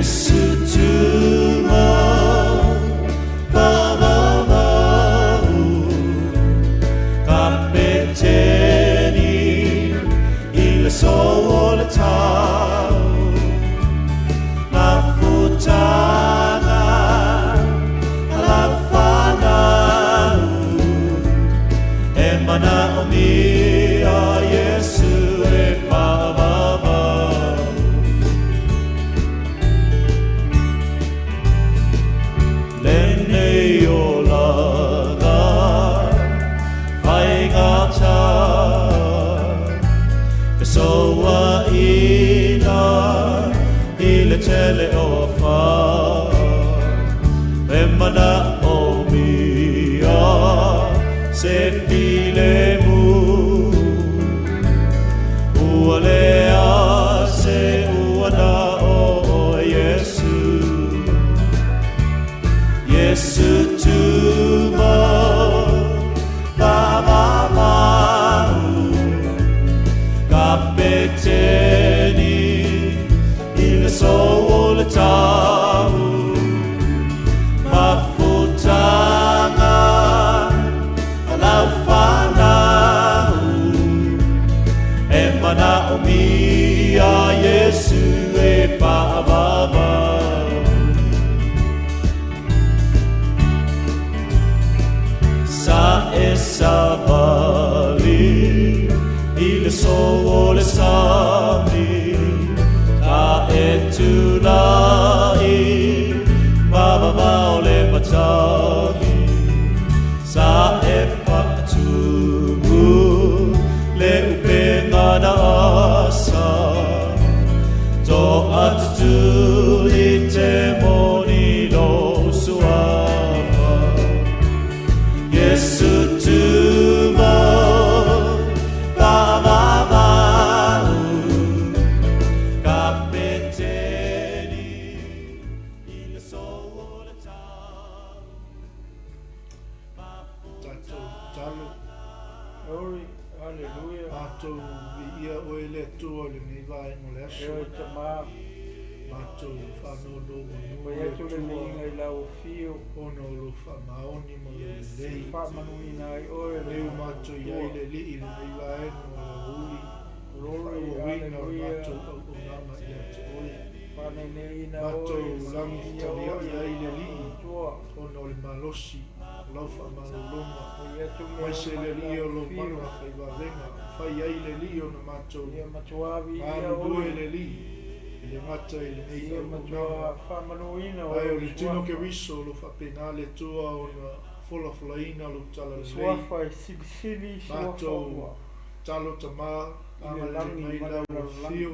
Iesu tuma faavavau Kapeteni i le so o le tau Mafutaga a lau fanau E manaomia Iesu e faavavau Lenei olaga faigata Fesoaina i le tele o afa E manaomia se filemu Ua leai se ua na o oe Iesu Iesu tuma faavavau Kapeteni i le so o le tau Mafutaga a lau fanau E manaomia Iesu e faavavau Sa e savali i le so o le sami Ta e tulai ma vavao le matagi Sa e faatumu le upega na asa Toatutu i te moni lou suafa Iesu tuma faavavau Kapeteni i le so o le tau Tatou tatalo. Glory, hallelujah. Matou viia oe le Atua i lenei vaega o le aso. E oe Tama. Matou faanonomanu Fai le atu le Atua. viiga i lau afio. Ona o lou faamaoni ma lou lelei. E faamanuina ai oe le Leu matou matou i ai Atua. le Alii i lenei vaega o le aoauli, le Glory, faaauauina o le hallelujah. matou auaunaga ia te oe. Faaneineina Matou oe, lagi viia fetaliai oe ai le le matou Alii Atua. ona o le malosi o lau faamalologa. Fai atu mea Aemaise uma le i Alii lau o lou afio. mana faivavega, fai ai le Alii ona matou Ia matua viia galulue oe. le Alii e le gata i lenei Ia auaunaga. matua faamanuina Ae o o le lou tino suafa. Keriso o lo o faapena le Atua ona folafolaina lou Le talalelei. suafa e silisili i suafa Matou uma tatalo Tama, i le agalelei lagi mai ma le lau lalolagi. afio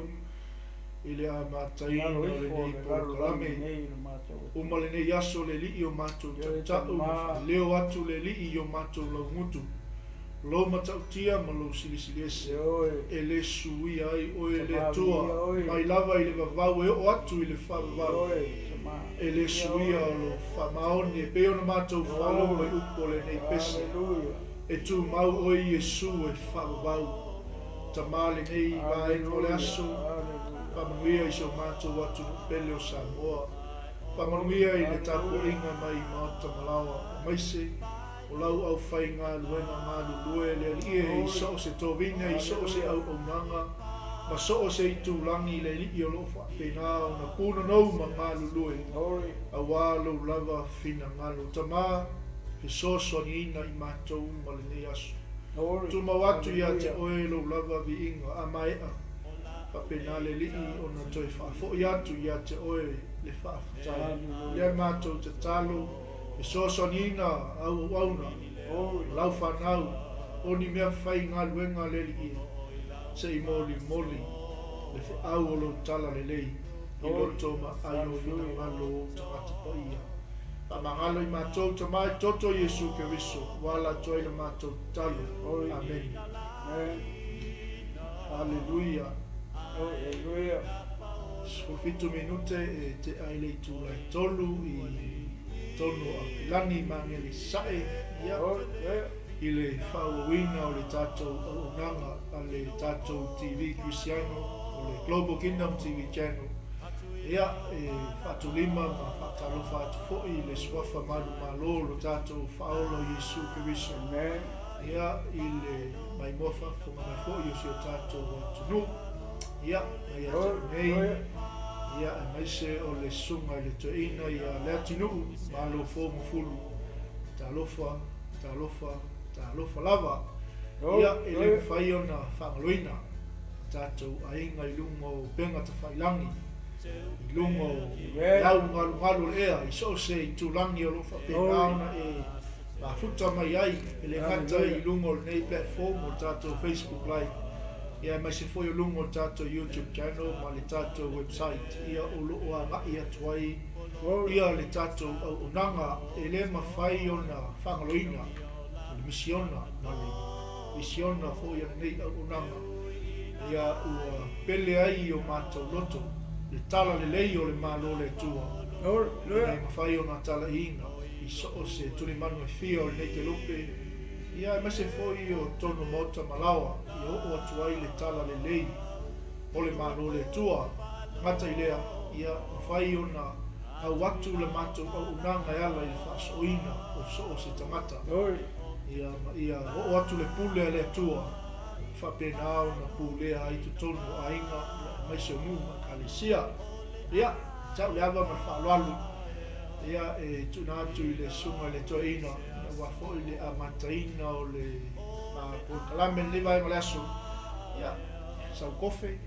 i le amataina Lalo o ifo lenei le lalolagi polokalame. nei i le matou Uma Atua. lenei aso le Alii o matou Ioe tautau ma Tama. faaleo atu le Alii i o matou laugutu, lou matautia ma lou silisiliese, Ioe e le suia ai oe le Tama Atua, viia oe. mai lava i le vavau e oo atu i le faavavau, Ioe Tama e le viia suia oe. lou faamaoni e pei ona matou faalogo i Glory. upu o lenei pese. Hallelujah. E tumau oe Iesu e faavavau. Tama lenei vaega o le Hallelujah. aso, Hallelujah. faamanuia i si o matou atunuu pele o Samoa. Glory. Faamanuia i le Hallelujah. tapuaiga mai Maota Malaoa, aemaise o lau aufaigaluega galulue le Alii e i Glory. so o se tovina, i so o se Hallelujah. auaunaga, ma so o se itulagi le Alii o lo o faapena ona punonou ma galulue, Glory. auā lou lava finagalo. Tama, fesoasoaniina i matou uma lenei aso. Glory. Tumau atu ia te Hallelujah. oe lou lava viiga, a maea, faapena le Alii ona toe faafoi atu ia te oe le faafetai. Hallelujah. Lea matou tatalo, fesoasoaniina au auauna, Glory. lau fanau, o ni mea faigaluega le Alii e, se i molimoli le feau o lou talalelei i Glory. loto ma ai o Hallelujah. finagalo o ou tagata paia. Faamagalo i matou Tama i toto Iesu Keriso, ua ala atu ai le matou tatalo. Glory. Amene. Amen. Haleluia. Hallelujah. 17 minute e tea ai le itula e tolu i totonu o Aukilani ma Ageli Sasae, ia, Glory. Yeah. i le faaauauina o le tatou auaunaga a le tatou TV Kerisiano, o le Global Kingdom TV Channel. Ia, e faatulima ma faatalofa atu foi i le Suafa manumalo o lo tatou Faaola o Iesu Keriso. Amen. Ia, i le maimoa faafofoga mai foi o si o tatou atunuu. Ia, na ia te au nei, ia, aemaise o le Susuga i le Toeaina ia Leatinuu Malo Fomufulu. Talofa, talofa, talofa lava. Ia, e le mafai ona faagaloina tatou aiga i luga o upega tafailagi, i luga o le au galugalu o le ea, i so o se itulagi o lo o faapena ona e mafuta mai ai, e le gata i luga o lenei platform o le tatou Facebook Live, ia aemaise foi o luga o le tatou YouTube channel ma le tatou website, ia o lo o agai atu ai ia le tatou auaunaga e le mafai ona faagaloina, o le misiona ma le misiona foi a lenei auaunaga, ia ua pele ai i o matou loto le tala lelei o le Malo o le Atua, ina ia mafai ona talaiina i so o se tulimanu e fia o lenei kelope, ia aemaise foi o totonu o maota ma laoa, ia oo atu ai le tala lelei o le Malo o le Atua. Gata i lea, ia mafai ona au atu le matou auaunaga e ala i le faasooina o so o se tagata. Ia, ma ia oo atu le pule a le Atua e faapena ona pulea ai totonu o aiga, ia, aemaise o nuu ma ekalesia. Ia, tau le ava ma le faaaloalo, ia, e tuuina atu i le Susuga i le Toeaina, ia, aua foi le amataina o le polokalame i lenei vaega o le aso. Ia, sau kofe,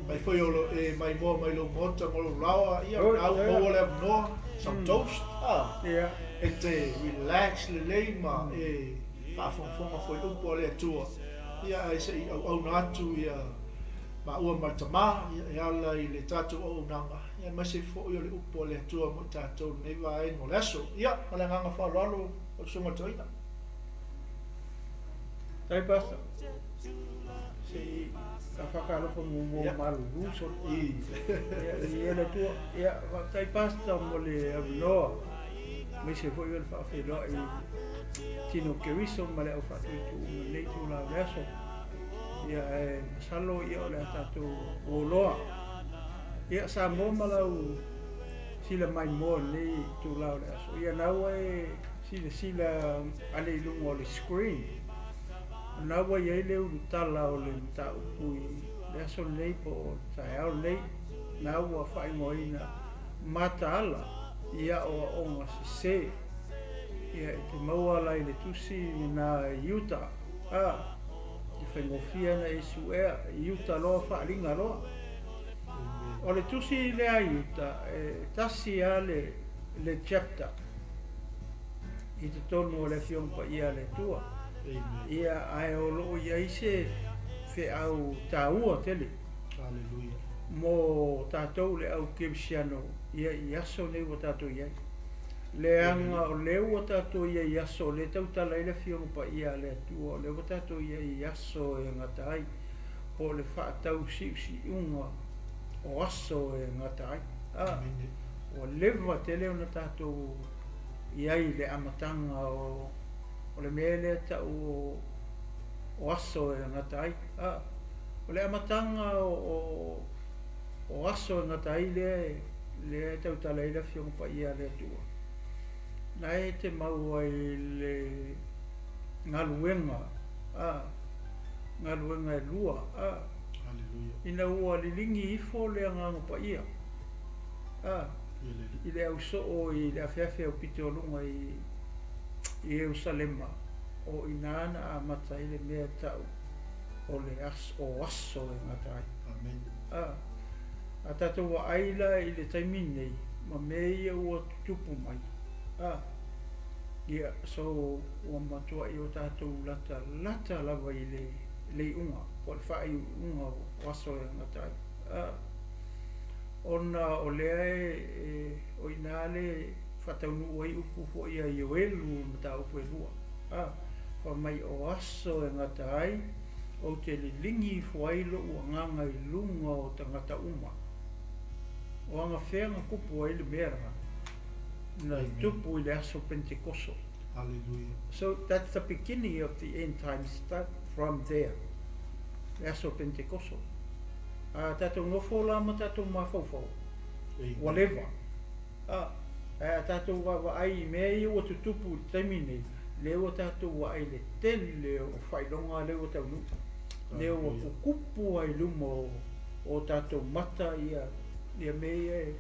mai foi o lo e maimoa mai lou maota ma lou laoa, ia, o lena ua maua le avanoa, sau toast, a. Ia. E te relax lelei ma e faafogafoga foi i upu a le Atua, ia ae se i auauna atu ia maua ma le Tama, ia e ala i le tatou auaunaga, ia aemaise foi o le upu a le Atua mo i tatou i lenei vaega o le aso. Ia, ma le agaga faaaloalo, lau Susuga i le Toeaina. Faafetai Pastor. Se i faatalofa muamua malulu solo. Ia, viia le Atua. Ia, faafetai Pastor mo le avanoa, aemaise foi o le faafeiloai i Tino Keriso ma le au faatuitu uma i lenei itula o le aso. Ia, ae masalo ia o le a tatou o loa. Ia, Samoa ma lau sila maimoa i lenei itula o le aso. Ia, na ua e silasila ale i luga o le screen, o lena ua i ai le ulutala o le mataupu i le aso lenei po o le taeao lenei, na ua faaigoaina mataala i aoaoga sese. Ia, e te maua la i le tusi lena i Iuta, a, e faigofie ona e suea, i Iuta loa faaaliga loa. O le tusi lea a Iuta, e tasi lava le, le chapter i totonu o le Afioga Paia a le Atua. Ia, ae o lo o i ai se feau taua tele mo tatou le au kerisiano ia i aso nei ua tatou i ai. Leaga o lea ua tatou i ai i aso o lea e tautala ai le Afioga Paia a le Atua, o lea ua tatou i ai i aso e gata ai, po o le faatausiusiuga o aso e gata ai. A, ua leva tele ona tatou i ai i le amataga o o le mea lea e tau o o aso e gata ai. A, o le amataga o o o aso e gata ai lea e lea e tautala ai le Afioga Paia a le Atua. Na e te maua i le galuega, a, galuega e lua, a, ina ua liligi ifo le Agaga Paia, a, i le ausoo i le afeafe aupito o luga i Ierusalema, o i ina na amata ai le mea e tau o le aso, o aso e gata ai. Amen. A, a tatou vaai la i le taimi nei ma mea ia ua tutupu mai, a, ia, so ua matuai o tatou latalata lava i le, le iuga, po o le faaiuiuga o aso e gata ai. A, ona o lea e, e, o i ina le faataunuu ai upu foi a Ioelu i mataupu e lua, a, fai mai o aso e gata ai, ou te liligi ifo ai lou agaga i luga o tagata uma. O agafea na tupu ai le mea lena? Na tupu i le aso Pentekoso. Hallelujah. So that's the beginning of the end times start from there. Le aso Pentekoso. A tatou nofo la ma tatou mafaufau. Ua leva. A, ae a tatou vaavaai i mea ia ua tutupu i le taimi nei, lea ua tatou vaai i le tele o faailoga lea ua taunuu, lea ua tutupu lava i luma o o tatou mata ia ia mea ia e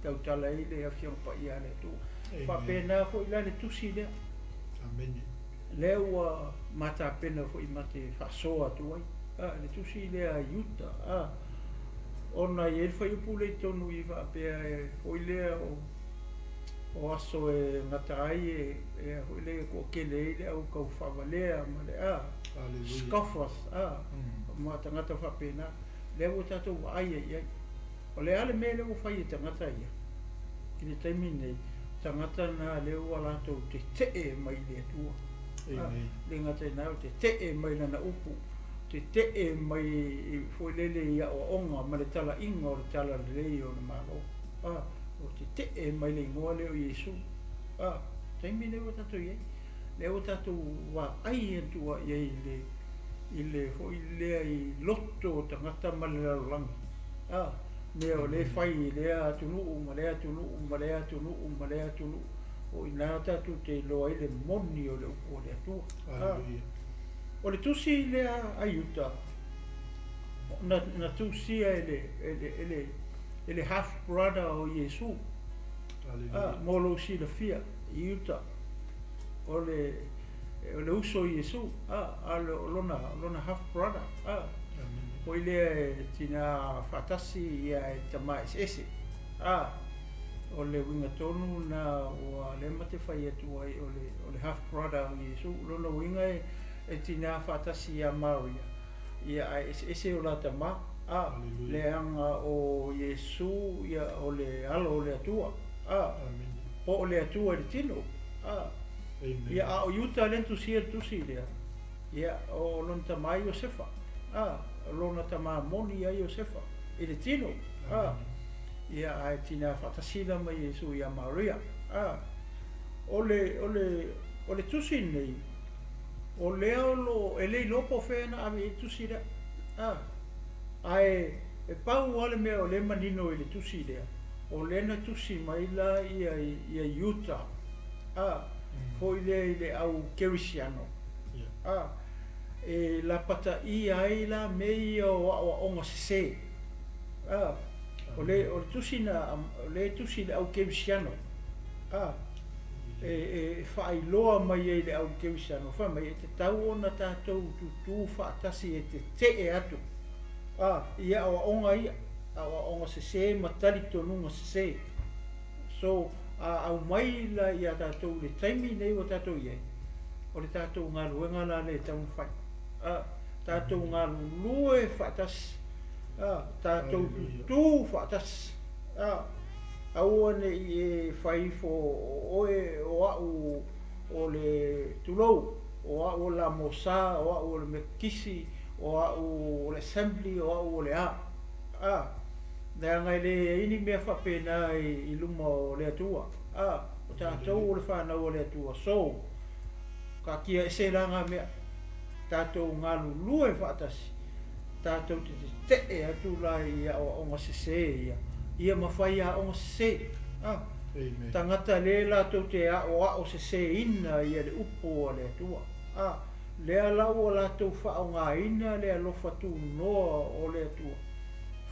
tautala ai le Afioga Paia a le Atua. Faapena foi la le tusi lea. Amene. Lea ua ma tapena foi ma te faasoa atu ai, a, le tusi lea a Iuta, a, ona e i ai le fuaiupu lea i totonu i i faapea e foi lea o, o aso e gata ai e, e a foi lea e toatele ai le au tau faavalea ma le, a, scoffers, a, ma tagata faapena, lea ua tatou vaai ai i ai. O le a le mea lea ua fai e tagata ia i le taimi lenei, tagata na lea ua latou tetee mai i le Atua. Amen. Le gata i lena, ua tetee mai Lana upu, tetee mai foi lele i aoaoga ma le talaiga o le talalelei o le Malo. A, ua tetee mai le igoa lea o Iesu. A, taimi lea ua tatou i ai, lea ua tatou vaai atu i ai i le, i le foi lea i loto o tagata ma le lalolagi. A, mea o lea e fai i lea atunuu ma lea atunuu ma lea atunuu ma lea atunuu, o i ina tatou te iloa ai le moni o le upu a le Atua. A, o le tusi lea a Iuta, na, na tusia e le, e le, e le, e le half brother o Iesu. A, mo lou silafia, Iuta, o le, o le uso o Iesu, a, a o lona, lona half brother, a, foi lea e tina faatasi ia e tama eseese, a, o le uiga tonu lena ua lea ma te fai atu ai o le, o le half brother o Iesu, lona uiga e, e tina faatasi ia Maria, ia ae eseese o la tama, a, leaga o Iesu ia o le alo o le Atua, a, po o le Atua i le tino, a. Ia, a o Iuta lea na tusia le tusi lea, ia, o lona tama Iosefa, a, o lona tama moni ia Iosefa, i le tino, a, ia, ae tina faatasi la ma Iesu ia Maria, a. O le, o le, o le tusi lenei, o lea o lo o, e le iloa po o fea na ave i ai le tusi lea, a, ae e pau lava le mea o lea e manino i le tusi lea, o lea na tusi mai la ia, ia Iuta, a, foi lea i le au kerisiano, a, e lapataia ai la mea ia o aoaoga sese. A, o le, o le tusi na, o lea e tusi i le au kerisiano, a, e, e faailoa mai ai i le au kerisiano, fai mai e tatau ona tatou tutū faatasi e tetee atu, a, i aoaoga ia, aoaoga sese ma talitonuga sese. So, a aumai la ia tatou i le taimi nei ua tatou i ai, o le tatou galuega la lea e tatau ona fai. A, tatou galulue faatasi, a, tatou tutū faatasi, a, aua ne i e fai ifo o oe o au o le, tulou, o au o le Lamosa, o au o le Metotisi, o au o le Assembly, o au o le a. A, Leaga e leai ni mea faapena i luma o le Atua. A, o tatou o le fanau a le Atua, so, taatia ese la nga mea, tatou galulue faatasi, tatou te tetee atu la i aoaoga sese ia, ia ma fai aoga sese. A, tagata le latou te aoao seseina ia le upu a le Atua. A, lea la ua latou faaaogaina le alofa tunoa o le Atua.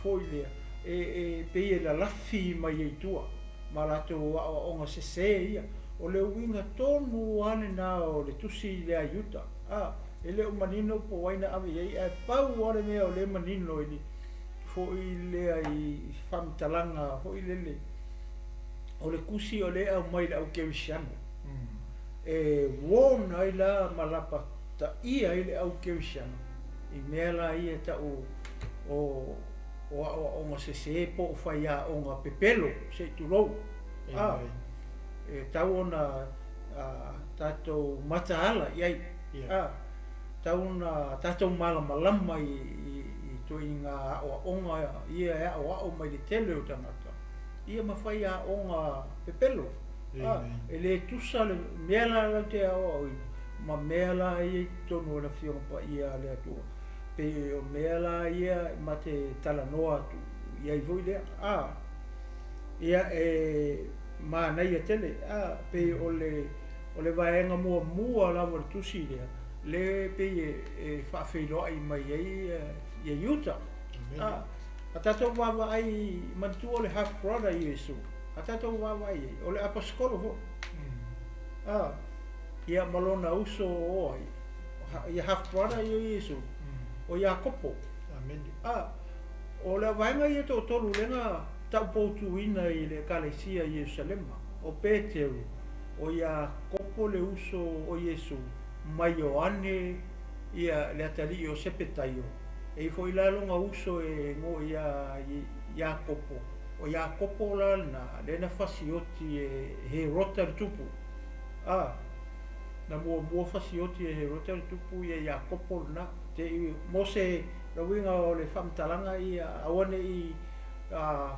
foi lea, e, e pei e lalafi mai ai i tua ma latou aoaoga sese ia. O le uiga tonu lava lena o le tusi lea a Iuta. A, e le o manino po o ai na ave i ai, ae pau lava le mea o lea e manino i le foi lea i faamatalaga foi lele, o le tusi o lea e aumai i le au kerisiano. E warn ai la ma lapataia ai le au kerisiano i mea la ia e tau o o aoaoga sese po o faiaoga pepelo, se i tulou. A, e tau ona tatou mataala i ai. A, tau ona tatou malamalama i i ituaiga aoaoga ia e aoao mai le tele o tagata, ia ma faiaoga pepelo. A, e le tusa le mea la latou te aoaoina ma mea la ia i totonu o le Afioga Paia a le Atua. Pei o mea la ia ma te talanoa atu i ai foi lea. A. Ia, e manaia tele, a, pei o le, o le vaega muamua lava o le tusi lea, lea e pei e, e faafeiloai mai ai ia Iuta. A, a tatou vaavaai, manatua o le half brother Iesu, a tatou vaavaai i ai, o le aposetolo foi. A, ia ma lona uso o ai, ia half brother ia Iesu, o Iakopo. A, o le vaega ia toatolu lea na taupoutuina i le ekalesia i Ierusalema, o Peteru, o Iakopo le uso o Iesu, ma Ioane ia le atalii o Sepetaio. E i foi la lona uso e igoa ia Iakopo. O Iakopo la lena, lea na fasioti e Herota le tupu. A, na muamua fasioti e Herota le tupu ia Iakopo lena. Te i, mo se lauiga o le faamatalaga ia aua ne i a,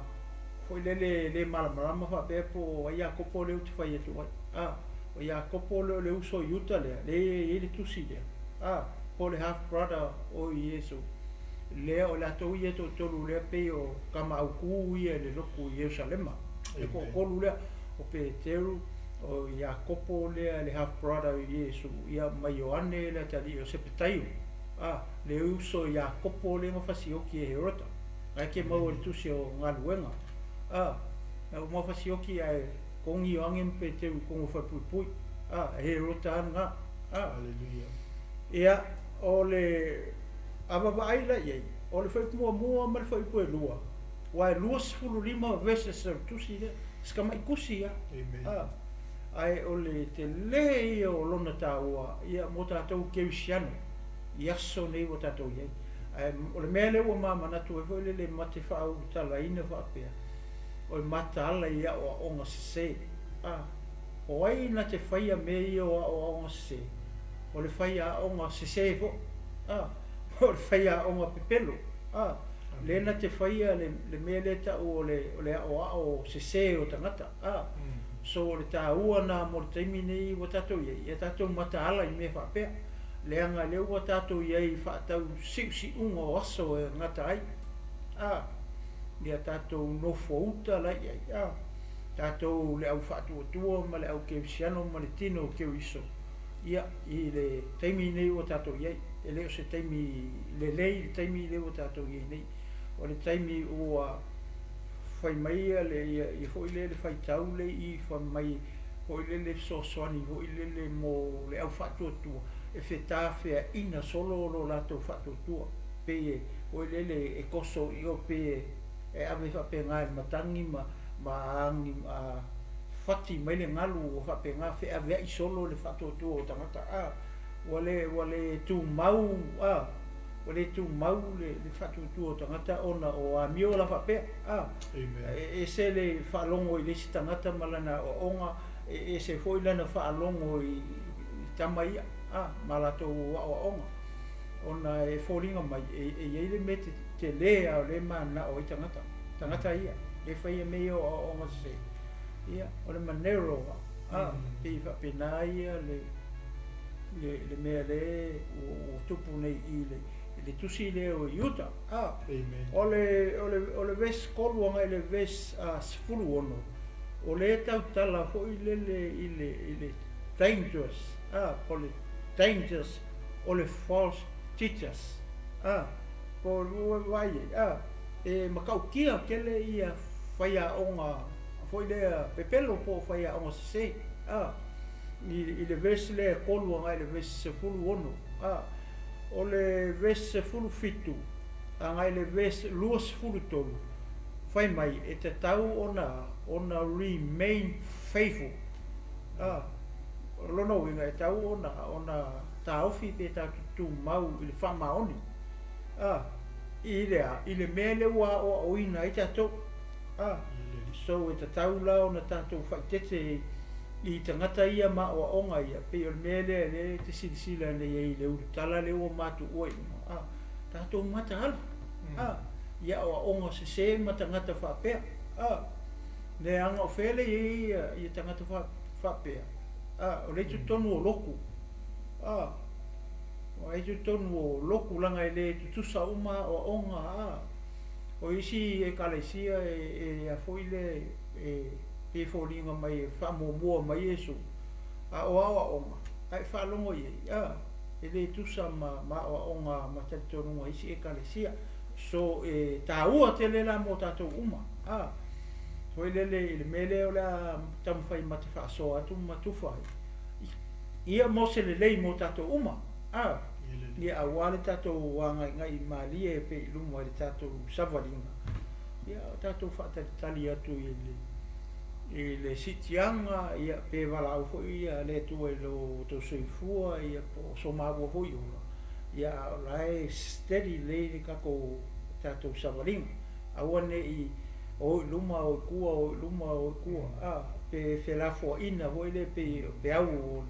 foi lele le malamalama faapea po o ai Iakopo lea ou te fai atu ai. A, o Iakopo lea o le uso o Iuta lea, lea e i ai le tusi lea. A, po o le half brother o Iesu. Lea o latou ia toatolu lea pei o tama autū ia i le lotu i Ierusalema. Le toatolu lea, o Peteru, o Iakopo lea le half brother o Iesu, ia ma Ioane le atalii o Sepetaio. A, le uso o Iakopo lea na fasioti e Herota. Na e te maua i le tusi o Galuega. A, na uma fasioti ae togi Ioane ma Peteru i totonu o falepuipui. A, e Herota lava lena. A. Hallelujah. Ia, o le a vaavaai la i ai, o le fuaiupu muamua ma le fuaiupu e lua, aua e 25 verses o le tusi lea, si tamai tusi lava. Amen. A, ae o le tele ia o lona taua ia mo tatou kerisiano i aso nei ua tatou i ai. Ae o le mea lea ua ma manatu ai foi lele ma te faaulutalaina faapea, o le mataala i aoaoga sese. A, o ai na te faia mea ia o aoaoga sese? O le faiaoga sese foi, a, o le faiaoga pepelo, a, lea na te faia le, le mea lea tau o le, o le aoao sese o tagata, a. So o le taua na mo le taimi nei ua tatou i ai, ia tatou mataala i mea faapea, leaga lea ua tatou i ai i faatau siusiuga o aso e gata ai, a, ia tatou nofouta la i ai, a, tatou le au faatuatua ma le au kerisiano ma le tino o Keriso. Ia, i le taimi nei ua tatou i ai, e le o se taimi lelei le taimi lea ua tatou i ai nei. O le taimi ua fai mai ia le, ia, ia foi lea le faitau le i fai mai foi lele fesoasoani foi lele mo le au faatuatua e fetafeaina solo lo latou faatuatua. Pei e foi lele e toso i o pei e ave faapena e le matagi ma, ma agi, a, fati mai le galu ua faapena feaveai solo le faatuatua o tagata, a, ua le, ua le tumau, a, ua le tumau le, le faatuatua o tagata ona o amio la faapea, a. Amen. E ese le faalogo i le isi tagata ma lana aoaoga, e ese foi lana faalogo i, i tama ia, a, ma latou aoaoga. Ona e foliga mai, e, e i ai le mea te, tele lava o lea e mananao ai tagata, tagata ia, lea e faia mea ia o aoaoga sese. Ia, o le manero, a, pei e faapena ia le, le, le mea lea ua, ua tupu nei i le, i le tusi lea o Iuta. A, Amen. o le, o le, o le verse 3 agai i le verse 16, o lea e tautala foi lele i le, i le dangerous, a, po o le dangers o le false teachers, a, po o le vaai ai, a, e matautia tele ia faiaoga foi lea pepelo po o faiaoga sese, a, i, i le verse lea e 3 agai i le verse 16, a, o le verse 17 agai i le verse 23, fai mai e tatau ona, ona remain faithful, a, o lona uiga e tatau ona, ona taofi pe tatou tumau i le faamaoni, a, i le a, i le mea lea ua aoaoina ai tatou. A, so e tatau la ona tatou faaeteete i tagata ia ma aoaoga ia, pei o le mea lea lea e te silasila nei ai i le ulutala lea ua matuua i luga, a, tatou mataala, a, i aoaoga sese ma tagata faapea, a, leaga o fea lea e i ai ia, ia tagata faapea, a, o lea e i totonu o lotu, a, o lea e i totonu o lotu leaga e le tutusa uma aoaoga, a. O isi ekalesia e, e a foi le e pei e foliga mai e faamuamua mai Iesu, a o aoaoga a e faalogo i ai, a, e le tusa ma ma aoaoga ma talitonuga a isi Ekalesia. So e taua tele la mo tatou uma, a, foi lele i le mea lea o le a taumafai ma te faasoa atu ma tufa ai, ia mo se lelei mo tatou uma, a, ia aua le tatou agaigai malie pea i luma i le tatou savaliga, ia o tatou faatalitali atu i le i le siitiaga, ia pe valaau foi ia le Atua i lo outou soifua, ia po o so maua foi ola, ia a o la e steady lelei le tatou tatou savaliga. Aua ne i o i luma o i tua, o i luma o i tua, a, pe felafoaiina foi lea pei o peau o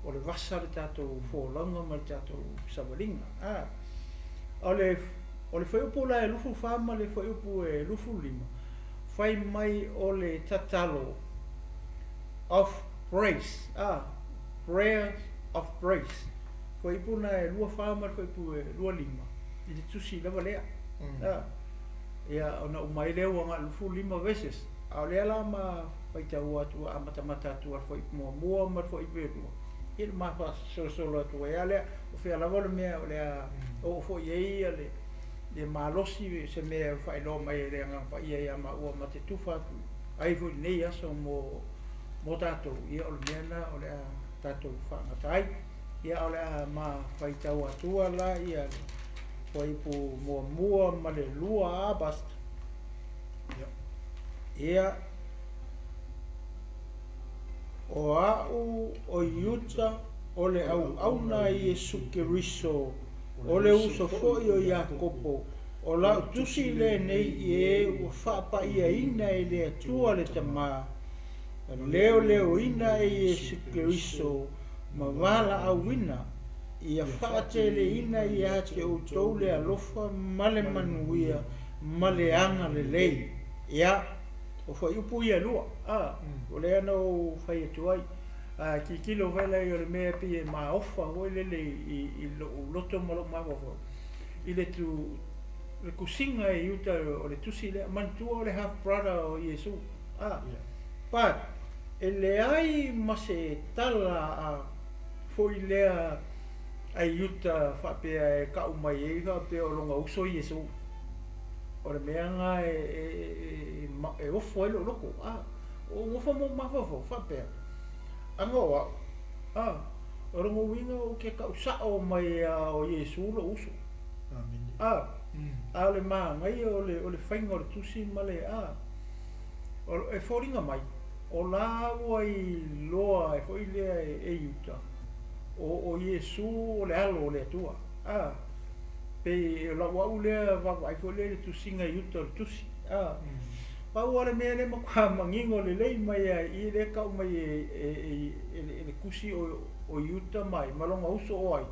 o le vasa le tatou folauga ma le tatou savaliga. A, o le o le fuaiupu la e 24 ma le fuaiupu e 25, fai mai o le tatalo of praise, a, prayers of praise. Fuaiupu na e 24 ma le fuaiupu e 25 i le tusi lava lea. A, ia ona uma ai lea ua agai i le 25 verses. A o lea la ma faitaua atu amatamata atu a le fuaiupu muamua ma le fuaiupu e lua, ia le ma faasolosolo atu ai lava lea, o fea lava le mea o le a oo foi i ai ia le le malosi se mea e faailoa mai e le Agaga Paia ia maua ma te tufa atu ai foi i lenei aso mo mo tatou, ia o le mea lena o le a tatou faagata ai. Ia o le a ma faitau atua la ia le fuaiupu muamua ma le lua a Pastor. Ia, o a'u o Iuta o le auauna a Iesu Keriso, o le uso foi o Iakopo, o la'u tusi lenei i e ua faapaiaina e le Atua le Tama, ma leoleoina e Iesu Keriso ma valaauina, ia faateleina ia te outou le alofa ma le manuia ma le agalelei. Ia, o fuaiupu ia e lua, a, o lea na ou fai atu ai. A tilotilo foi la o le mea e pei e maofa foi lele i, i lou loto ma lou mafaufau i le tu le tusiga e Iuta o le tusi lea, manatua o le half brother o Iesu, a, but e leai ma se tala a foi lea a Iuta faapea e ka'u mai ai faapea o lona uso Iesu. O le mea lena e, e, e, e ofo ai lou loto, a, o nofo ma ou mafaufau faapea, ana o a'u, a, o lona uiga ou te ka'u sa'o mai a o Iesu lou uso. A, a o le manaia o le, o le faiga o le tusi ma le, a, o, e foliga mai, o la ua iloa ai foi lea e, e Iuta, o, o Iesu o le alo o le Atua. A, pei o lau a'u lea vaavaai foi lea i le tusiga i uta o le tusi. A, pau lava le mea lea e matua manino lelei mai lava i i lea e tau mai e, e, e, e, le, e le tusi o, o Iuta mai ma lona uso o ai?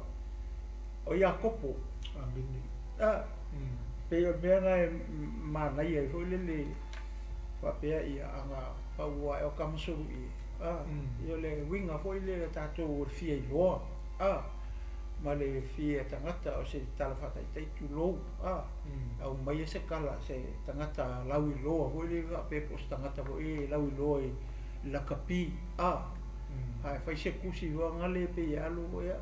O Iakopo. Amene. A, pei o le mea lena e manaia ai foi lele faapea ia ana pau lava o Kamasulu'i a, ia o le uiga foi lea o tatou o le fia iloa a, ma le fia tagata o se tala faataitai tulou a, aumaia se tala se tagata lauiloa foi lea faapea po o se tagata foi e lauiloa i lakapi a, ae fai se tusi fagale pei e alu ia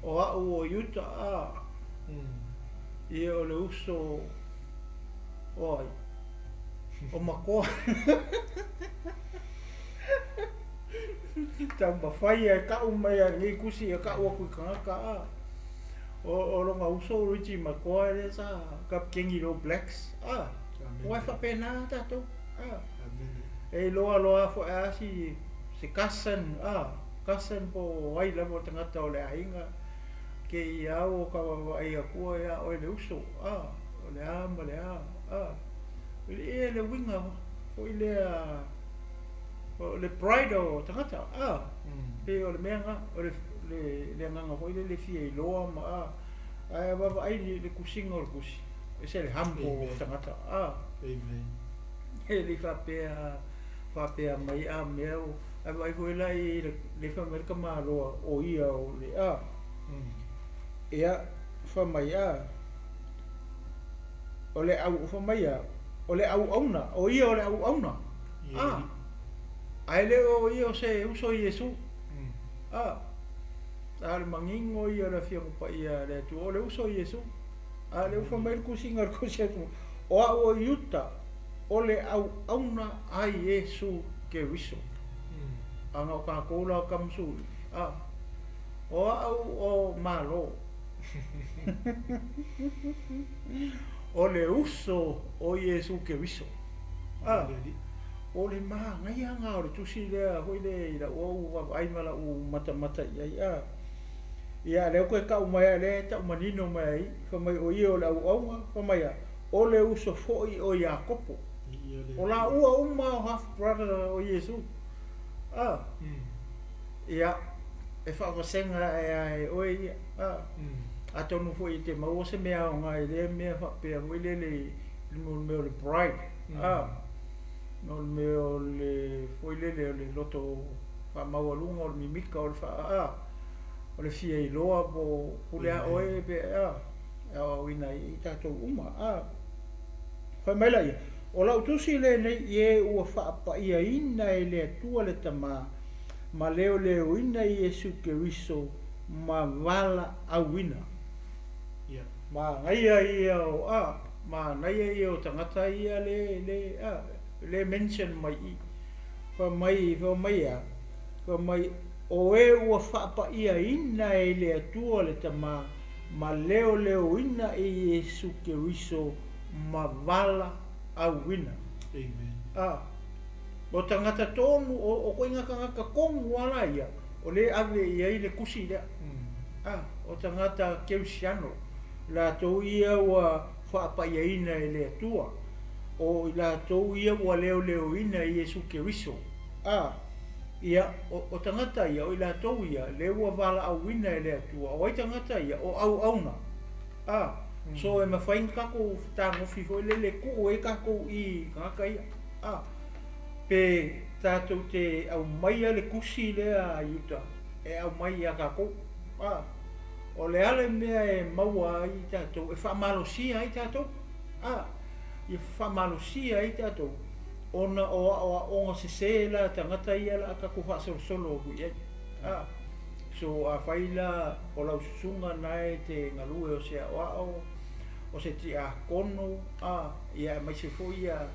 o a'u o Iuta a, ia o le uso o ai? O Makoa. Taumafai e ka'u mai a lenei tusi e ka'u atu i tagata a. O, o lona uso o Richie Makoa lea sa kapiteni i le All Blacks a. Aua e faapena tatou a. E iloa loa foi a si se cousin a, cousin po o ai lava o le tagata o le aiga kēia au o ka vaavaai atua iā oe le uso a, o le a ma le a a. E le uiga foi lea o le pride o tagata a, pei o le mea lena, o le le le agaga foi lele e fia iloa ma a, ae a vaavaai i le tusiga o le tusi, ese le humble o tagata a. Amen. E le i faapea faapea mai a mea o, ae vaai foi la i le le fai mai le tamaloa o ia o le a. Ia, fai mai a, o le au, fai mai a, o le auauna, o ia o le auauna. A, ae le o ia o se uso i Iesu. A, a o le manino ia o le Afioga Paia a le Atua, o le uso o Iesu. A o lea ua fai mai le tusiga o le Tusi atu, o au o Iuta, o le auauna a Iesu Keriso. Ana o tatou la o Tamasuli, a, o au o Malo. O le uso o Iesu Keriso. A, o le manaia lena o le tusi lea foi lea i lau au vaavaai ma lau matamata i ai, a. Ia, lea ua toe tau mai a, lea e tau manino mai ai, fai mai o ia o le auauna, fai mai a, o le uso foi o Iakopo. O laua uma o half brother o Iesu. A, ia, e faavasega ae a e oe ia. A, atonu foi e te maua se mea aoga i lea mea faapea foi lele i le mea o le bride. A, o le mea o le foi lele o le loto faamaualuga o le mimika o le faa, a, o le fia iloa po o pule a oe pe a, e aoaoina ai i tatou uma. A, fai mai laia, o lau tusi lenei i e ua faapaiaina e le Atua le Tama, ma leoleoina Iesu Keriso ma valaauina. Manaia ia o, a, manaia ia o tagata ia le, le, a, le mention mai i. Fai mai, fai mai e a? Fai mai, o e ua faapaiaina e le Atua le Tama, ma leoleoina e Iesu Keriso ma valaauina. Amen. A, o tagata tonu, o, o koiga tagata tonu lava la ia, o lea e ave i ai le tusi lea. A, o tagata kerisiano, latou ia ua faapaiaina e le Atua, o i latou ia ua leoleoina e Iesu Keriso. A, ia, o, o tagata ia, o i latou ia, lea ua valaauina e le Atua, o ai tagata ia? O auauna. A, so e mafai ona tatou fetagofi foi lele e tuu ai tatou i tagata ia. A, pe tatou te aumaia le tusi lea a Iuta e aumai ia tatou. A, o le a le mea e maua ai tatou, e faamalosia ai tatou? A, ia faamalosia ai tatou ona o aoaoga sese la a tagata ia o le a tatou faasolosolo atu i ai. A, so afai la o lau susuga na e te galue o se aoao, o se tiakono, a, ia aemaise foi ia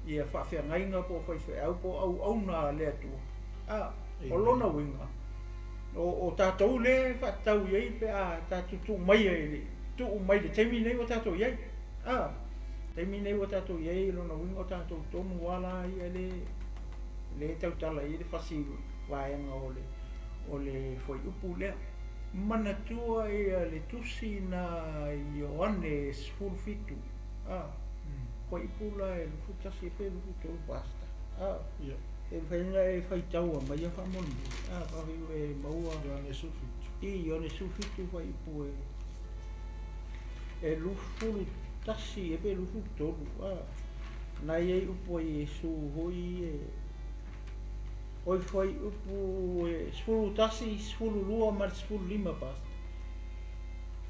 ia faafeagaiga po o faifeau po o auauna a le Atua. A, o lona uiga, o, o tatou lea e faatatau i ai pe a tatou tuu mai i le, tuu mai i le taimi lenei ua tatou i ai. A, taimi lenei ua tatou i ai, lona uiga o tatou tonu lava la ia le, le e tautala i ai le fasi vaega o le, o le fuaiupu lea. Manatua ia le tusi na Ioane 17, a, fuaiupu la e 21 pe 23 Pastor. A, e mafai ona e faitaua maia faamolemole. A, pe afai e maua. Ioane 17. I, Ioane 17 fuaiupu e e 21 ea pe 23, a, na i ai upu a Iesu foi e Oi fuaiupu e 11, 12 ma le 15, Pastor.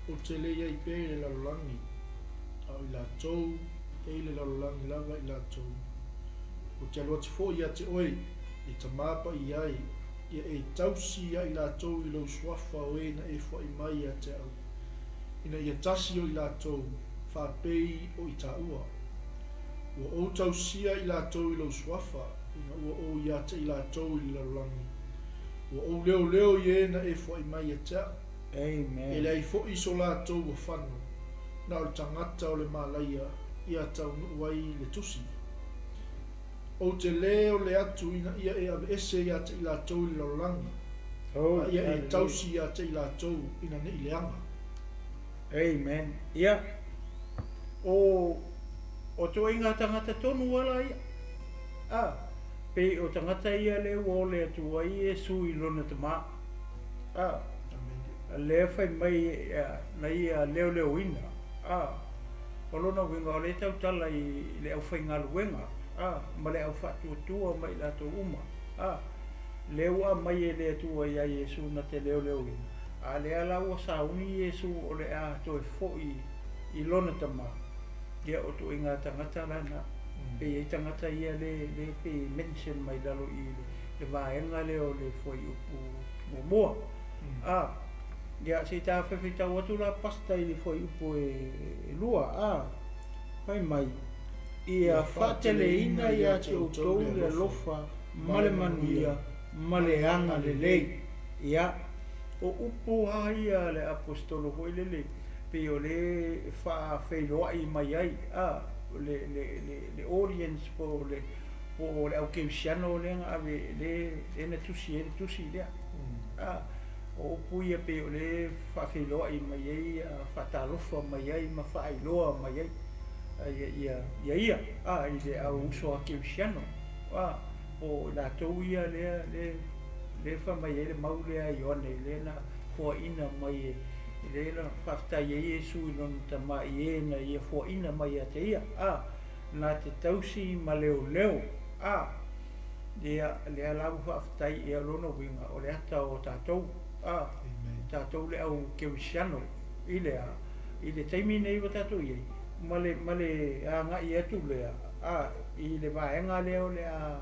Ou te le i ai pea i le lalolagi, a o i latou e i le lalolagi lava i latou. Ou te alu atu foi ia te oe, e Tama paia ai, ia e tausi ia i latou i lou suafa o e na e foai mai ia te au, ina ia tasi o i latou, faapei o i taua. Ua ou tausia i latou i lou suafa, ina ua ou ia te i latou i le lalolagi. Ua ou leoleo i e na e foai mai ia te au. Amen. E leai foi so latou ua fano, na o le tagata o le malaia ia taunuu ai le tusi. Ou te le ole atu ina ia e aveese ia te i latou i le lalolagi, Oh, a ia e hallelujah. tausi ia te i latou ina ne i leaga. Amen. Ia, o, o ituaiga tagata tonu lava la ia. A, pei o tagata ia lea ua ole atu ai Iesu i lona tama. A, lea fai mai na ia leoleoina. A, o lona uiga o lea e tautala i le aufaigaluega, a, ma le aufaatuatua ma i latou uma. A, lea ua aumai e le Atua ia Iesu na te leoleoina, a lea la ua sauni Iesu o le a toe foi i lona tama. Ia, o ituaiga tagata la na. Pe i ai tagata ia lea lea pei e mention mai lalo i i le vaega lea o le fuaiupu muamua. A, ia se i ta faitau atu la Pastor i le fuaiupu e 2, a, fai mai, Ia faateleina ia te outou le alofa ma le manuia ma le agalelei. Ia, o upu lava ia a le Aposetolo foi lele, pei o lea e faafeiloai mai ai, a, le, le, le, le audience po o le, po o le au kerisiano lea na ave, lea, lea na tusi ai le tusi lea. A, o upu ia pei o lea e faafeiloai mai ai, faatalofa mai ai ma faailoa mai ai ia, ia, ia ia, a, i le au uso a kerisiano, a, po o i latou ia lea, lea, lea e fai mai ai le mau lea a Ioane, lea na foaina mai e, lea na faafetai ai Iesu i lona Tama i e na ia foaina mai ia te ia, a, na te tausi ma leoleo, a, ia, lea la ua faafetai, ia o lona uiga, o le ata o tatou, a, tatou le au kerisiano i le a, i le taimi nei ua tatou i ai, ma le, ma le agai atu lea, a, i le vaega lea o le a,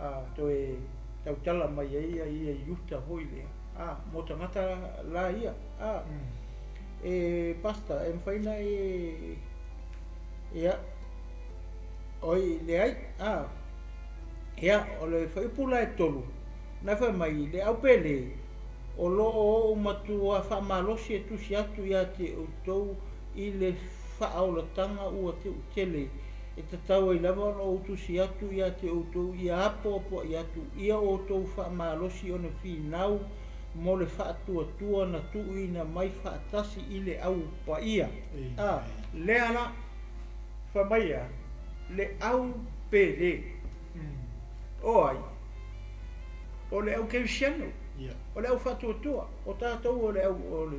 a, toe tautala mai ai ia ia Iuta foi lea, a, mo tagata la ia, a, e, Pastor, e mafai ona e, ia, oi, leai, a, ia, o le fuaiupu la e 3, na fai mai, le aupele, o lo o ou matua faamalosi e tusi atu ia te outou i le faaolataga ua teutele, e tatau ai lava ona ou tusi atu ia te outou ia apoapoai atu ia outou faamalosi ona finau mo le faatuatua na tuuina mai faatasi i le au paia. A, lea la, fai mai a, le au pele. O ai? O le au kerisiano. O le au faatuatua. O tatou o le au, o le,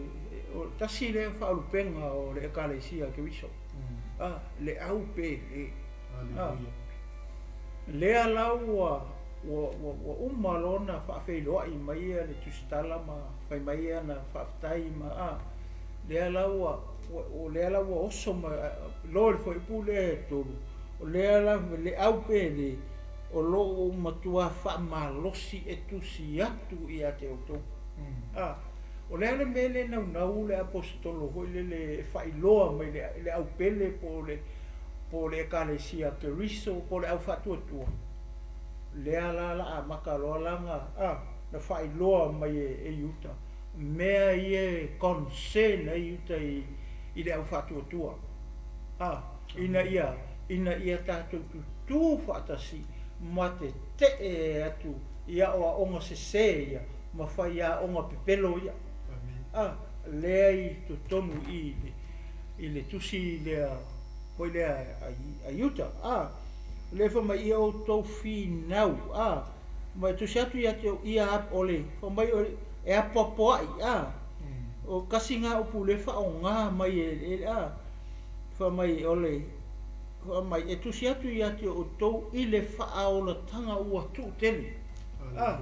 o tasi lea faaulupega o le Ekalesia Keriso. A, le au pele. A, lea la ua, ua, ua, ua uma loa ona faafeiloai mai ia le tusitala ma fai mai ia na faafetai ma, a, lea la ua, ua, o lea la ua oso ma, loa i le fuaiupu lea e 3, o lea la le au pele o lo o matua faamalosi e tusi atu ia te outou. A, o le a le mea lea e naunau le Aposetolo foi lele e faailoa mai le, le aupele po o le, po o le Ekalesia Keriso po o le au faatuatua? Lea la la amata loa la na, a, na faailoa mai e, e Iuta mea ia e concern ai Iuta i, i le au faatuatua. A, ina ia, ina ia tatou tutū faatasi ma te tee atu i aoaoga sesē ia ma faiaoga pepelo ia. A, lea i totonu i le, i le tusi lea foi lea a, a Iuta. A, lea fai mai ia outou finau, a, ma e tusi atu ia te ia o le, fai mai o, e apoapoai, a, o kasi ngā upu le faaaogā mai e, e, a, fai mai o le, fai mai e tusi atu ia te outou i le faaolataga ua tuutele. A,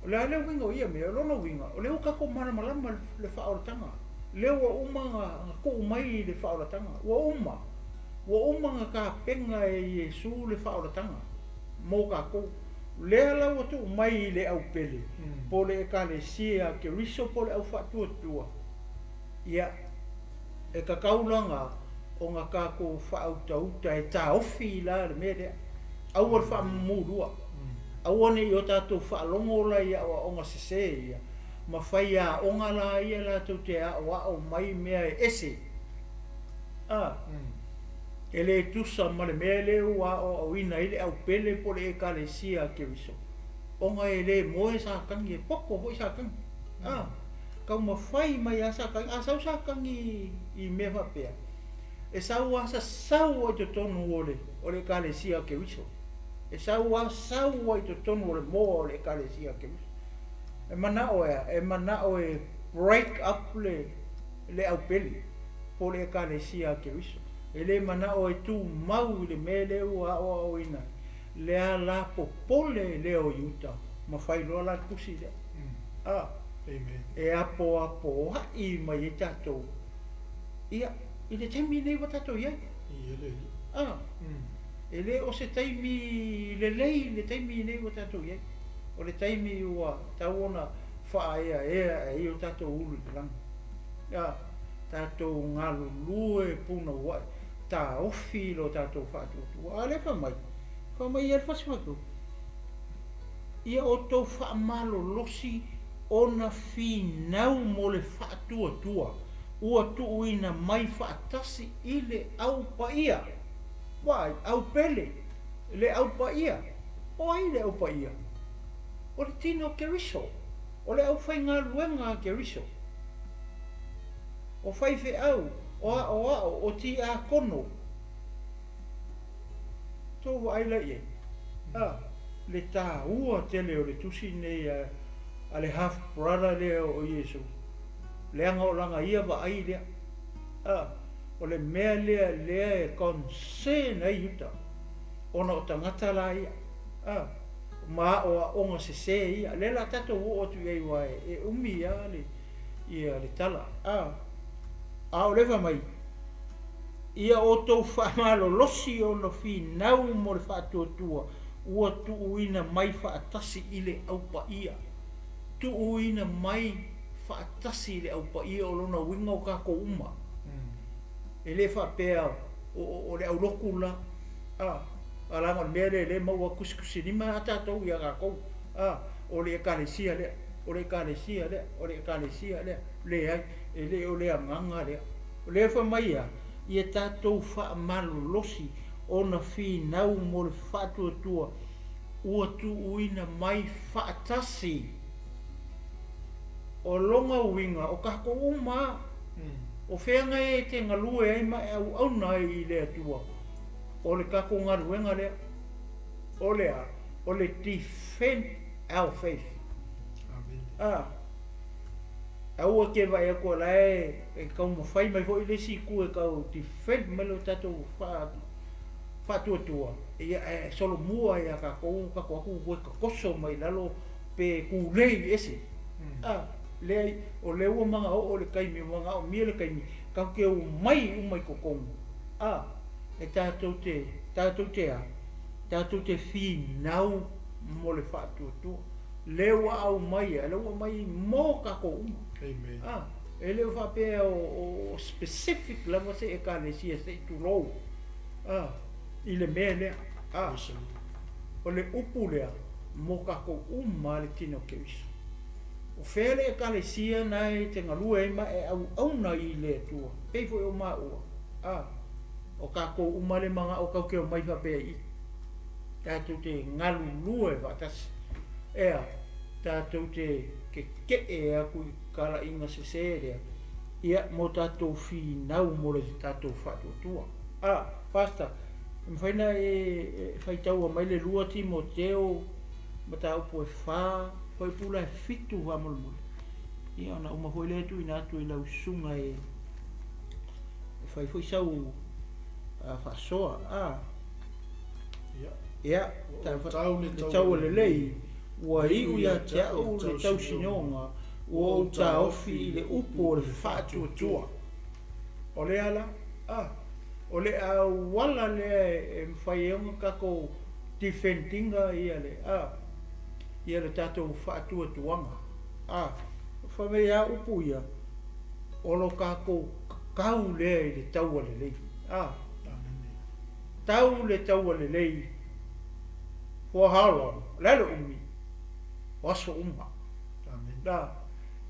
o le a le uiga o ia mea, o lona uiga, o lea ua tatou malamalama le faaolataga, lea ua uma na tuu mai le faaolataga, ua uma, ua uma na tapena e Iesu le faaolataga mo tatou. Lea la ua tuu mai i le aupele, po o le Ekalesia a Keriso po o le au faatuatua, ia, e tatau la ona tatou faautauta e taofi la le mea lea. Aua le faamamulua. Aua ne i o tatou faalogo la i aoaoga sesē ia, ma fai aoga la ia latou te aoao mai mea e ese. A, e le tusa ma le mea lea ua aoaoina ai le aupele po o le Ekalesia a Keriso, ona e le moe Satani, e poto foi Satani. A, taumafai mai lava Satani. A sau Satani i mea faapea, e sau lava sasau ai totonu o le, o le Ekalesia a Keriso. E sau lava sau ai totonu o le moa o le Ekalesia a Keriso. E manao e a? E manao e break up le, le aupele po o le Ekalesia a Keriso. E le manao e tumau i le mea lea ua aoaoina ai. Lea la popole lea o Iuta ma fai loa la le tusi lea. A, e apoapoai mai ai tatou, ia, i le taimi lenei ua tatou i ai. A, E le o se taimi lelei le taimi lenei ua tatou i ai. O le taimi ua tatau ona faaeaea ai o tatou ulu i le lagi. A, tatou galulue punouai, taofi lo tatou faatuatua. A o lea e fai mai, fai mai ia le Fasi Faitau, Ia outou faamalolosi ona finau mo le faatuatua ua tuuina mai faatasi i le Au Paia. Vaai, au pele, le Au Paia. O ai le Au Paia? O le tino o Keriso, o le aufaigaluega a Keriso. O faifeau, o aoao, o tiakono. Tou vaai la i ai, a, le taua tele o le tusi lenei a, a le half brother lea o Iesu, leaga o lana ia vaai lea. A, o le mea lea lea e concern ai Iuta, ona o tagata la ia, a, ma aoaoga sese ia. Lea la tatou oo atu i ai aua e umi lava le, ia le tala. A, a o lea fai mai, Ia outou faamalolosi ona finau mo le faatuatua ua tuuina mai faatasi i le Au Paia. Tuuina mai faatasi i le Au Paia o lona uiga o tatou uma. E le faapea o le aulotu la, a, a leaga o le mea lea lea e maua tusitusilima a tatou ia tatou, a, o le Ekalesia lea, o le Ekalesia lea, o le Ekalesia lea. Leai, e le o le agaga lea. O lea e fai mai ia, ia tatou faamalolosi ona finau mo le faatuatua ua tuuina mai faatasi. O lona uiga, o tatou uma lava, o fea e te galue ai ma e auauna ai i le Atua, o le tatou galuega lea, o le a? O le defend our faith. A. Aua te vaai atu o la e taumafai mai foi le isi itu e tau defend mai lo tatou faatuatua, ia ae solomua ia tatou tatou atu toe tatoso mai lalo pe tulei ese. A, leai, o lea ua manaoo le taimi, ua manaomia le taimi tatou te omai uma i totonu, a, e tatou te, tatou te a? Tatou te finau mo le faatuatua. Lea ua aumai, lea ua aumai mo tatou uma. Amen. A, e le o faapea o specific lava se Ekalesia se i tulou, a, i le mea lea. A, o le upu lea mo tatou uma le tino o Keriso. O fea le Ekalesia na e te galue ai ma e auauna i le Atua, pei foi o maua. A, o tatou uma le manao tatou te omai faapea i i. Tatou te galulue faatasi. Ea, tatou te keke'e atu i talaiga sesē lea, ia, mo tatou finau mo le tatou faatuatua. A, Pastor, e mafai ona e faitaua mai le 2 Timoteo mataupu e 4, fuaipula e 7 faamolemole, ia ona uma foi lea e tuuina atu i lau susuga e fai foi sau faasoa. A. Ia, le taua lelei, ua iu ia te au le tausinioga, ua ou taofi i le upu o le faatuatua. O le a la? A, o le auala lea e mafai ai ona tatou defend-ina ia le, a, ia le tatou faatuatuaga. A, fai mai a upu ia, o lo tatou tau lea i le taua lelei. A. Tau le taua lelei for how long? O le a le umi? O aso uma. Na,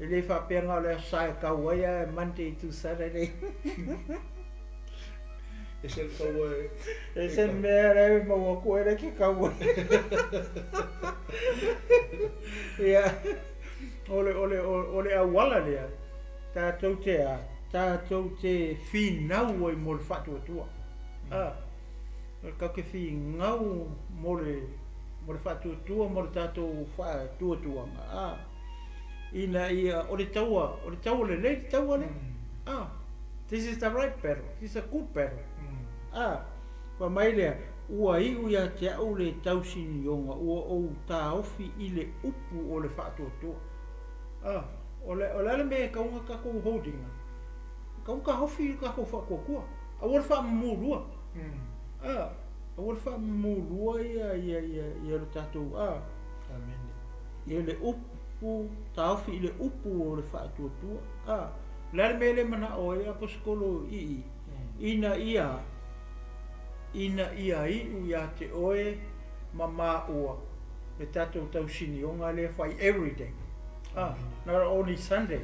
e le faapea na o le aso Sa e tau ai ae Monday to Saturday. E se le taua e... E se mea la e maua atu ai le ke tau ai. Ia, o le, o le, o le auala lea, tatou te a, tatou te finau ai mo le faatuatua. A, tatou te finau mo le, mo le faatuatua mo le tatou faatuatuaga, a, ina ia, o le taua, o le taua lelei le taua lea. A, this is the right battle, this is a good battle. A, fai mai lea, ua iu ia te au le tausinioga, ua ou taofi i le upu o le faatuatua. A, o le, o le a le mea e tatau ona tatou hold ina? E tatau ona taofi i le tatou faatuatua. Aua le faamamulua. A, Aua le faamamulua ia ia ia ia lo tatou a. Amene. Ia le upu taofi i le upu o le faatuatua a. O le a le mea lea e manao ai le Aposetolo i i? Ina ia ina ia iu ia te oe ma maua le tatou tausinioga lea e fai everyday a, not only Sunday,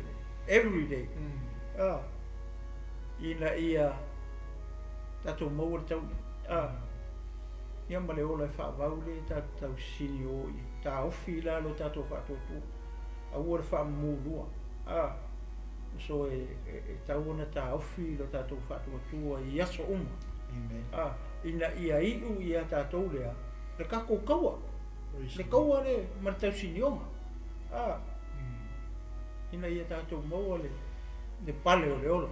everyday a, ina ia tatou maua le taui a, ia ma le ola e faavau lea tatou tausinio i ai, taofi i lalo tatou faatuatua, aua le faamamulua a, so e tatau ona taofi lo tatou faatuatua i aso uma. Amen. A, ina ia iu ia tatou lea, le tatou kaua, le kaua le ma le tausinioga. A, ina ia tatou maua le, le pale o le ola.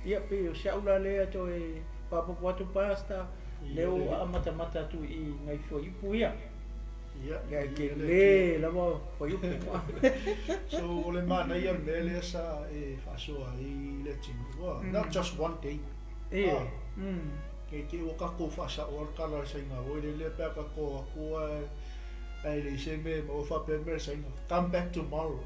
Ia, pei o si au la lea toe faaopoopo atu Pastor, lea ua amatamata atu i nai fuaiupu ia. Ia, Ia, e tele lava fuaiupu. So, o le manaia o le mea lea sa e faasoa ai le atunuu, not just one day. Ia. Ne i te i ua tatou faasaoa le tala a le Saina foi lele pe a tatou o atu ae leai se mea e maua faapea le mea a le Saina, come back tomorrow.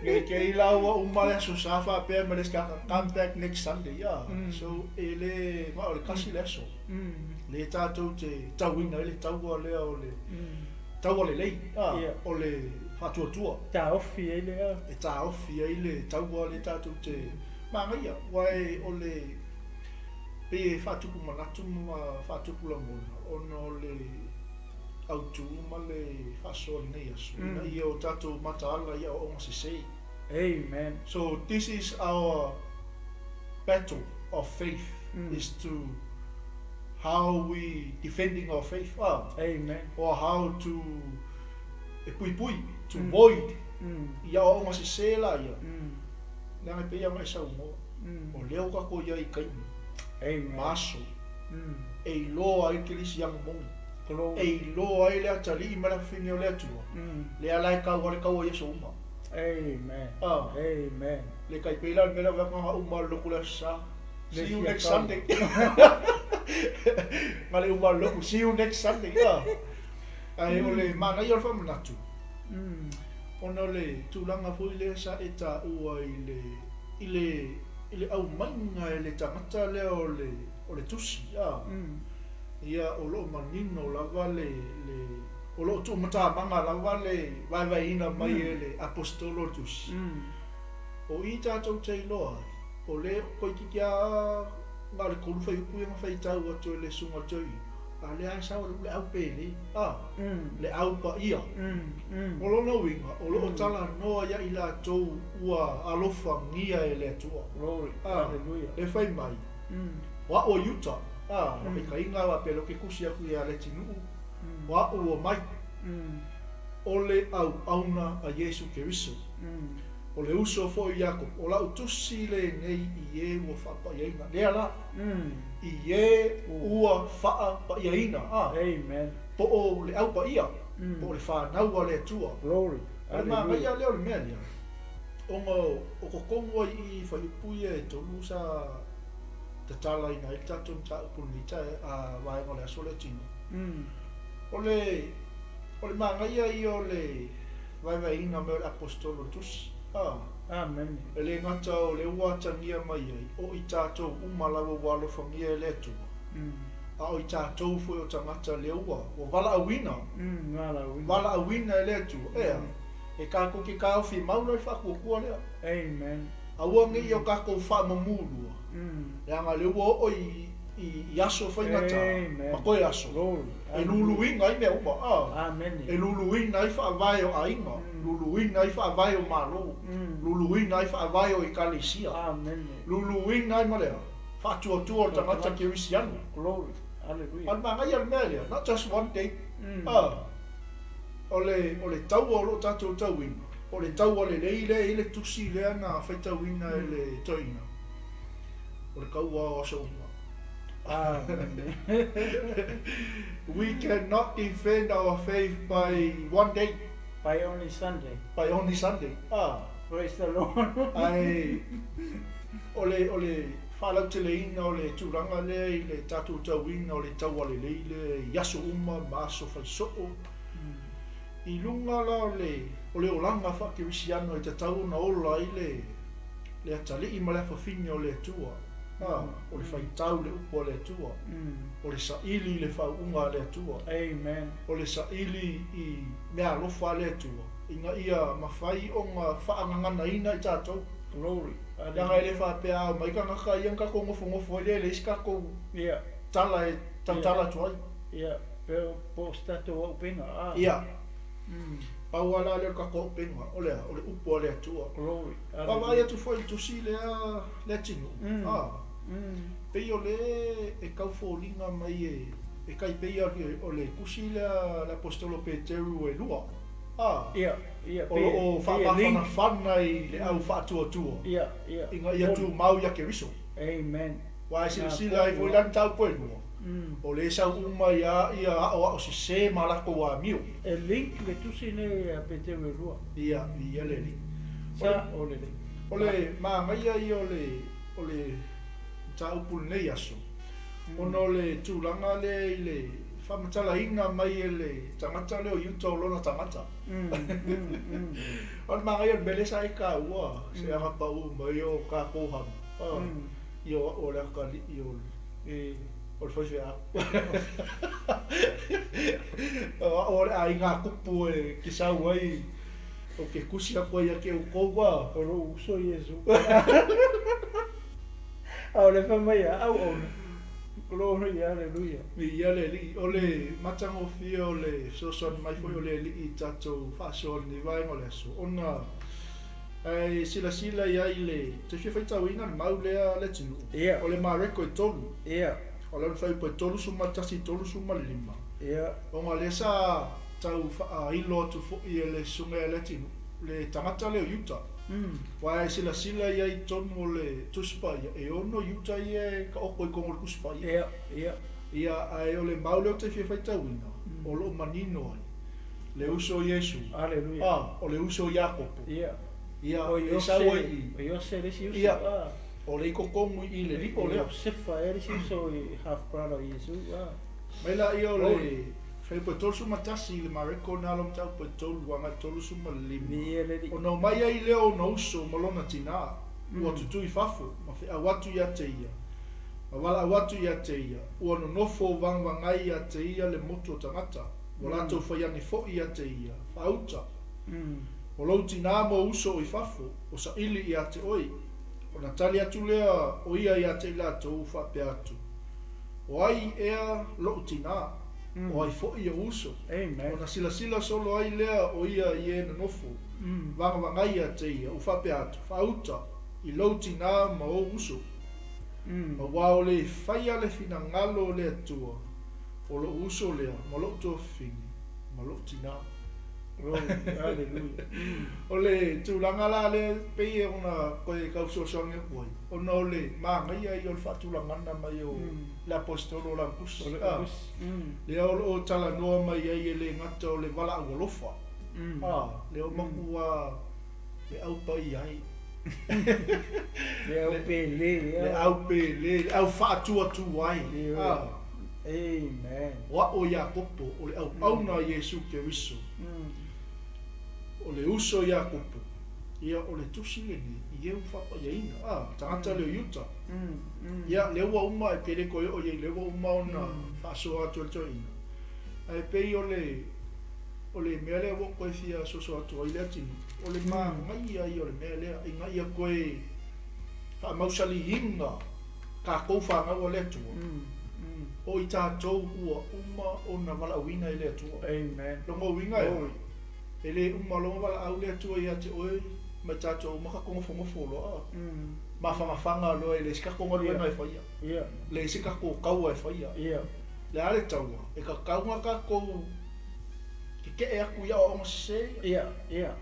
Ne i te i la ua uma le aso sa faapea ma le isi tagata, come back next Sunday. So, e le na o le tasi le aso. Lea tatou te tauina ai le taua lea o le taua lelei, o le faatuatua. Taofi ai le. E taofi ai le taua lea tatou te manaia, aua o le pei e faatupu manatu ma faatupu lagona ona o le autu ma le faasoa i lenei aso, ina ia o tatou mataala i aoaoga sese. Amen. So this is our battle of faith is to how we defending our faith ah. Amen. Or how to e puipui, to void i aoaoga sese la ia. Leaga e pei lava ona e saunoa, o lea ua tatou i ai i taimi ma aso e iloa ai le kerisiano moni, e iloa ai le atalii ma le afafine o le Atua, lea la e tau ai le taua i aso uma. Amen. Ah. Amen. Le tai pei la o le mea lea o vea na uma le lotu le Aso Sa. See you next Sunday. Na le uma le lotu, see you next Sunday. Ah. Ae o le manaia o le faamanatu, ona o le tulaga foi lea sa e taua i le, i le, i le aumaiga e le tagata lea o le, o le tusi, ah. Ia, o lo o manino lava le, le, o lo o tuumatamaga lava le vaevaeina mai e le Aposetolo o le Tusi. O i tatou te iloa ai, o le toeitiiti lava na o le tolu fuaiupu ia na faitau atu e le Susuga o le Toeaina, a o lea lava e sao le au pele, a, le au paia. O lona uiga, o lo o talanoa ia i latou ua alofagia e le Atua. A, le fai mai, O a'u o Iuta, a, o kaikaiga a pele o ke kusi aku iā Letinuu, o a'u o Mai, o le auauna a Iesu Keriso, o le uso foi o Iakopo, o la'u tusi lenei i e ua faapa'iaina, lea la, i e ua faapa'iaina, a, po o le au paia, po o le fanau a le Atua. O le manaia lea o le mea lea, ona o totonu ai i i fuaiupu ia e tolu sa tatalaina ai le tatou mataupu i lenei tae, vaega o le aso lea tino. O le, o le manaia ia o le vaevaeina mai o le Aposetolo o le Tusi. A. Amene. E le gata o lea ua atagia mai ai, o i tatou uma lava ua alofagia e le Atua, a o i tatou foi o tagata lea ua, ua valaauina, Valaauina. valaauina e le Atua. Ea, e tatou te taofi mau la i le faatuatua lea. Amen. Aua ne i o tatou faamamulua, leaga o lea ua oo i aso faigata ma toe aso e luluina ai mea uma, a, e luluina ai faavae o aiga, luluina ai faavae o Malo, luluina ai faavae o Ekalesia, luluina ai ma le a? Faatuatua o le tagata kerisiano. A o le manaia o le mea lea, not just one day, a. O le, o le taua o lo o tatou tauina, o le taua lelei lea e i ai le tusi lea na faitauina e le toeaina, o le taua o aso uma. We cannot defend our faith by one day. By only Sunday. By only Sunday. Ah. Praise the Lord. Ae, o le, o le. faalauteleina o le tulaga lea i le tatou tauina o le taualelei lea i aso uma ma aso faisoo. I luga la o le o le olaga faakerisiano e tatau ona ola ai le le atalii ma le afafine o le Atua, a, o le faitau i le upu a le Atua, o le saili i le faauuga a le Atua, Amen. o le saili i meaalofa a le Atua, ina ia mafai ona faagaganaina i tatou. Glory. Leaga e le faapea a omai tagata ia ona tatou nofonofo ai lea e leai se tatou tala e tautala atu ai. Ia, po o se tatou auupega, a. Ia. Pau lava la lea o le tatou auupega, o le a? O le upu a le Atua. Glory. Vaavaai atu foi i le tusi lea Leatinuu, a, pei o lea e tau foliga mai e tai pei o le tusi lea a le Aposetolo Peteru e lua, a, Ia, ia, o lo o faapafanafana i le au faatuatua ina ia tumau ia Keriso. Amen. Aua e silasila ai foi la le mataupu e lua, o lea e sau uma ai lava aoao sese ma latou amio. E link le tusi nei ia Peteru e lua. Ia, ia le link. Sa o le link. O le manaia ia o le o le mataupu i lenei aso, ona o le tulaga lea i le faamatalaina mai e le tagata lea o Iuta o lona tagata. O le manaia o le mea lea sa e taua, se agapau mai o tatou hana. Ia o au o le atalii o le o le faifeau. O au o le aiga a kupu e te sau ai, ou te tusi atu ai ia te outou a. O lou uso Iesu. A o le fai mai a auauna. Glory, hallelujah. Viia le Alii. O le matagofie o le fesoasoani mai foi o le Alii i tatou faasoa i lenei vaega o le aso, ona Ae silasila i ai i le te fia faitauina le mau lea a Leatinuu. Ia. O le Mareko e tolu. Ia. O lona fuaiupu e 31, 35. Ia. Ona lea sa tau faailo atu foi e le susuga ia Leatinuu le tagata lea o Iuta. Aua e silasila i ai i totonu o le Tusi Paia, e ono Iuta ia e taoto i totonu o le Tusi Paia. Ia, ia. Ia, ae o le mau lea ou te fia faitauina, o lo o manino ai le uso o Iesu. Aleluia. A, o le uso o Iakopo. Ia. Ia, O e sau ai i. O Iose le isi uso. Ia. A. O le i totonu i i le lio lea. O Iosefa ea le isi uso i half brother o Iesu. A. Mai laia o le Fuaiupu e 31 i le Mareko na alo mataupu e 3 agai 35. Viia le Alii. Ona omai ai lea o ona uso ma lona tinā, ua tutū i fafo, ma feʻau atu ia te ia, ma valaau atu ia te ia, ua nonofo vagavagai ia te ia le motu o tagata. Ua latou fai ane foi ia te ia, Faauta, o lou tinā ma ou uso o i fafo, o saili ia te oe. Ona tali atu lea o ia ia te i latou, faapea atu, O ai ea loʻu tinā? O ai foi ou uso? Ona silasila solo ai lea o ia i e nonofo, vagavagai ia te ia, ua faapea atu, Faauta, i lou tinā ma ou uso. Aua o le faia le finagalo o le Atua, O lou uso lea ma lou tuafafine ma lou tinā. Glory, hallelujah. O le tulaga la lea pei ona koe tau fesoasoani atu ai, ona o le manaia ia o le faatulagana mai o le Aposetolo o lana tusi, a, lea o lo o talanoa mai ai e le gata o le valaau alofa, a, lea o matua le au paia ai. Le au pele, Le au pele, le au faatuatua ai, a. Amen. O a'o Iakopo, o le auauna a Iesu Keriso, o le uso Iakopo, ia o le tusi lenei i e ua faapaiaina, a, tagata lea o Iuta. Ia, lea ua uma, e pe le toe oo i ai, lea ua uma ona faasoa atu e le toeaina. Ae pei o le, o le mea lea ua ou toe fia soso atu ai Leatinuu, o le manaia ia o le mea lea, ina ia toe faamausaliina tatou fanau a le Atua, o i tatou ua uma ona valaauina e le Atua. Amen. Lona uiga e a? E le uma loa ona valaau le Atua ia te oe ma i tatou uma tatou nofonofo loa mafanafana loa e leai se tatou galuega e faia, leai se tatou taua e faia. Le a le taua? E tatau ona tatou tetee atu i aoaoga sese ia.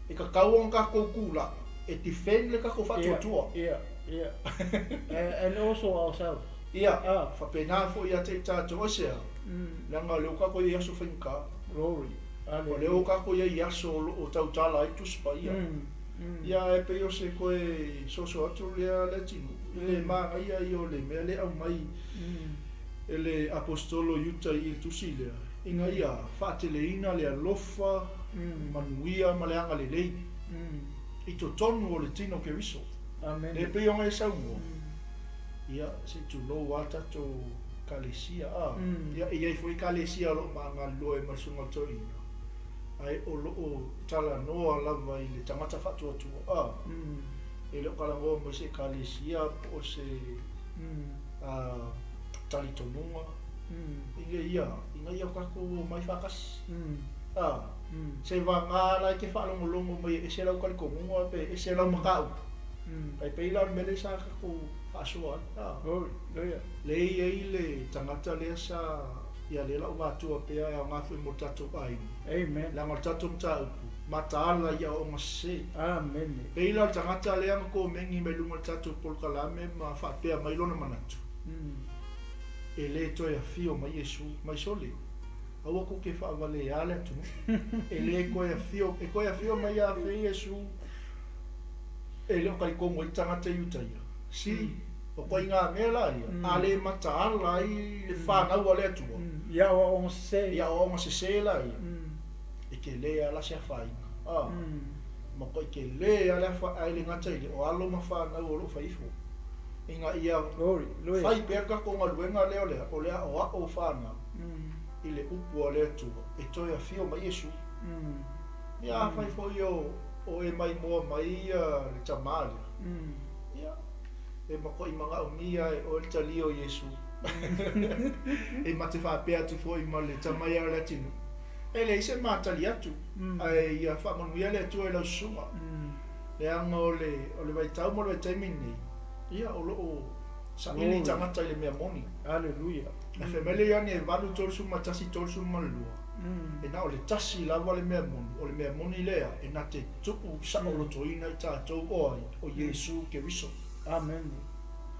E tatau ona tatou tulai e defend le tatou faatuatua. Yeah, yeah. And also ourselves. Ia, faapena foi ia te i tatou. Aisea? Leaga o lea ua tatou i ai i aso faigata. Glory. O lea ua tatou i ai i aso o lo o tautala ai Tusi Paia. Ia ae pei o se koe soso atu lea Leatinuu i le manaia ia o le mea lea e aumai e le Aposetolo Iuta i le tusi lea, ina ia faateleina le alofa, manuia ma le agalelei i totonu o le tino Keriso. Lea e pei ona e saunoa, ia se i tulou lava tatou Ekalesia, a, ia e i ai foi Ekalesia o lo o ma galulue ma le Susuga i le Toeaina, ae o lo o talanoa lava i le tagata faatuatua, a, e le o talanoa mai se Ekalesia po o se talitonuga, ina ia, ina ia tatou omai faatasi, a, se vagā la e te faalogologo mai e ese lau talitonuga pe ese lau mataupu, tai pei la o le mea lea sa tatou faasoa ai, a, lea e i ai le tagata lea sa Ia lea la ua matua pea e aoga foi mo le tatou aiga. Amen. Leaga o le tatou mataupu, mataala i aoaoga sese. Amene. Pei la o le tagata lea na komeni mai luga o le tatou polokalame ma faapea mai lona manatu, e le toe afio mai Iesu mai sole. Aua kou te faavaleā le atunuu. E le toe afio, e toe afio mai ia fe Iesu e le o talitonu ai le tagata i uta ia. Si. O koiga mea la ia, a le mataala ai le fanau a le Atua. I aoaoga sesē. I aoaoga sesē la ia, e telē lava la se afaina. A, matua telē lava le afa, ae le gata i lea, o alo ma fanau o lo o fai ifo, ina ia fai pea le tatou galuega lea o le a, o le aoao o fanau i le upu a le Atua e toe afio mai Iesu. Ia afai foi o e maimoa mai le tama lea, ia, E matuai manaomia e oe le talia o Iesu. E ma te faapea atu foi ma le tama ia o Leatinuu, e leai se ma tali atu, ae ia faamanuia le Atua i lau susuga. Leaga o le, o le vaitau ma le vaitaimi lenei, ia o lo o saili tagata i le mea moni. Aleluia. Ae fai mai le Ioane 8, 31, 32, e na o le tasi lava le mea moni, o le mea moni lea e na te tuu saolotoina i tatou o ai, o Iesu Keriso. Amene.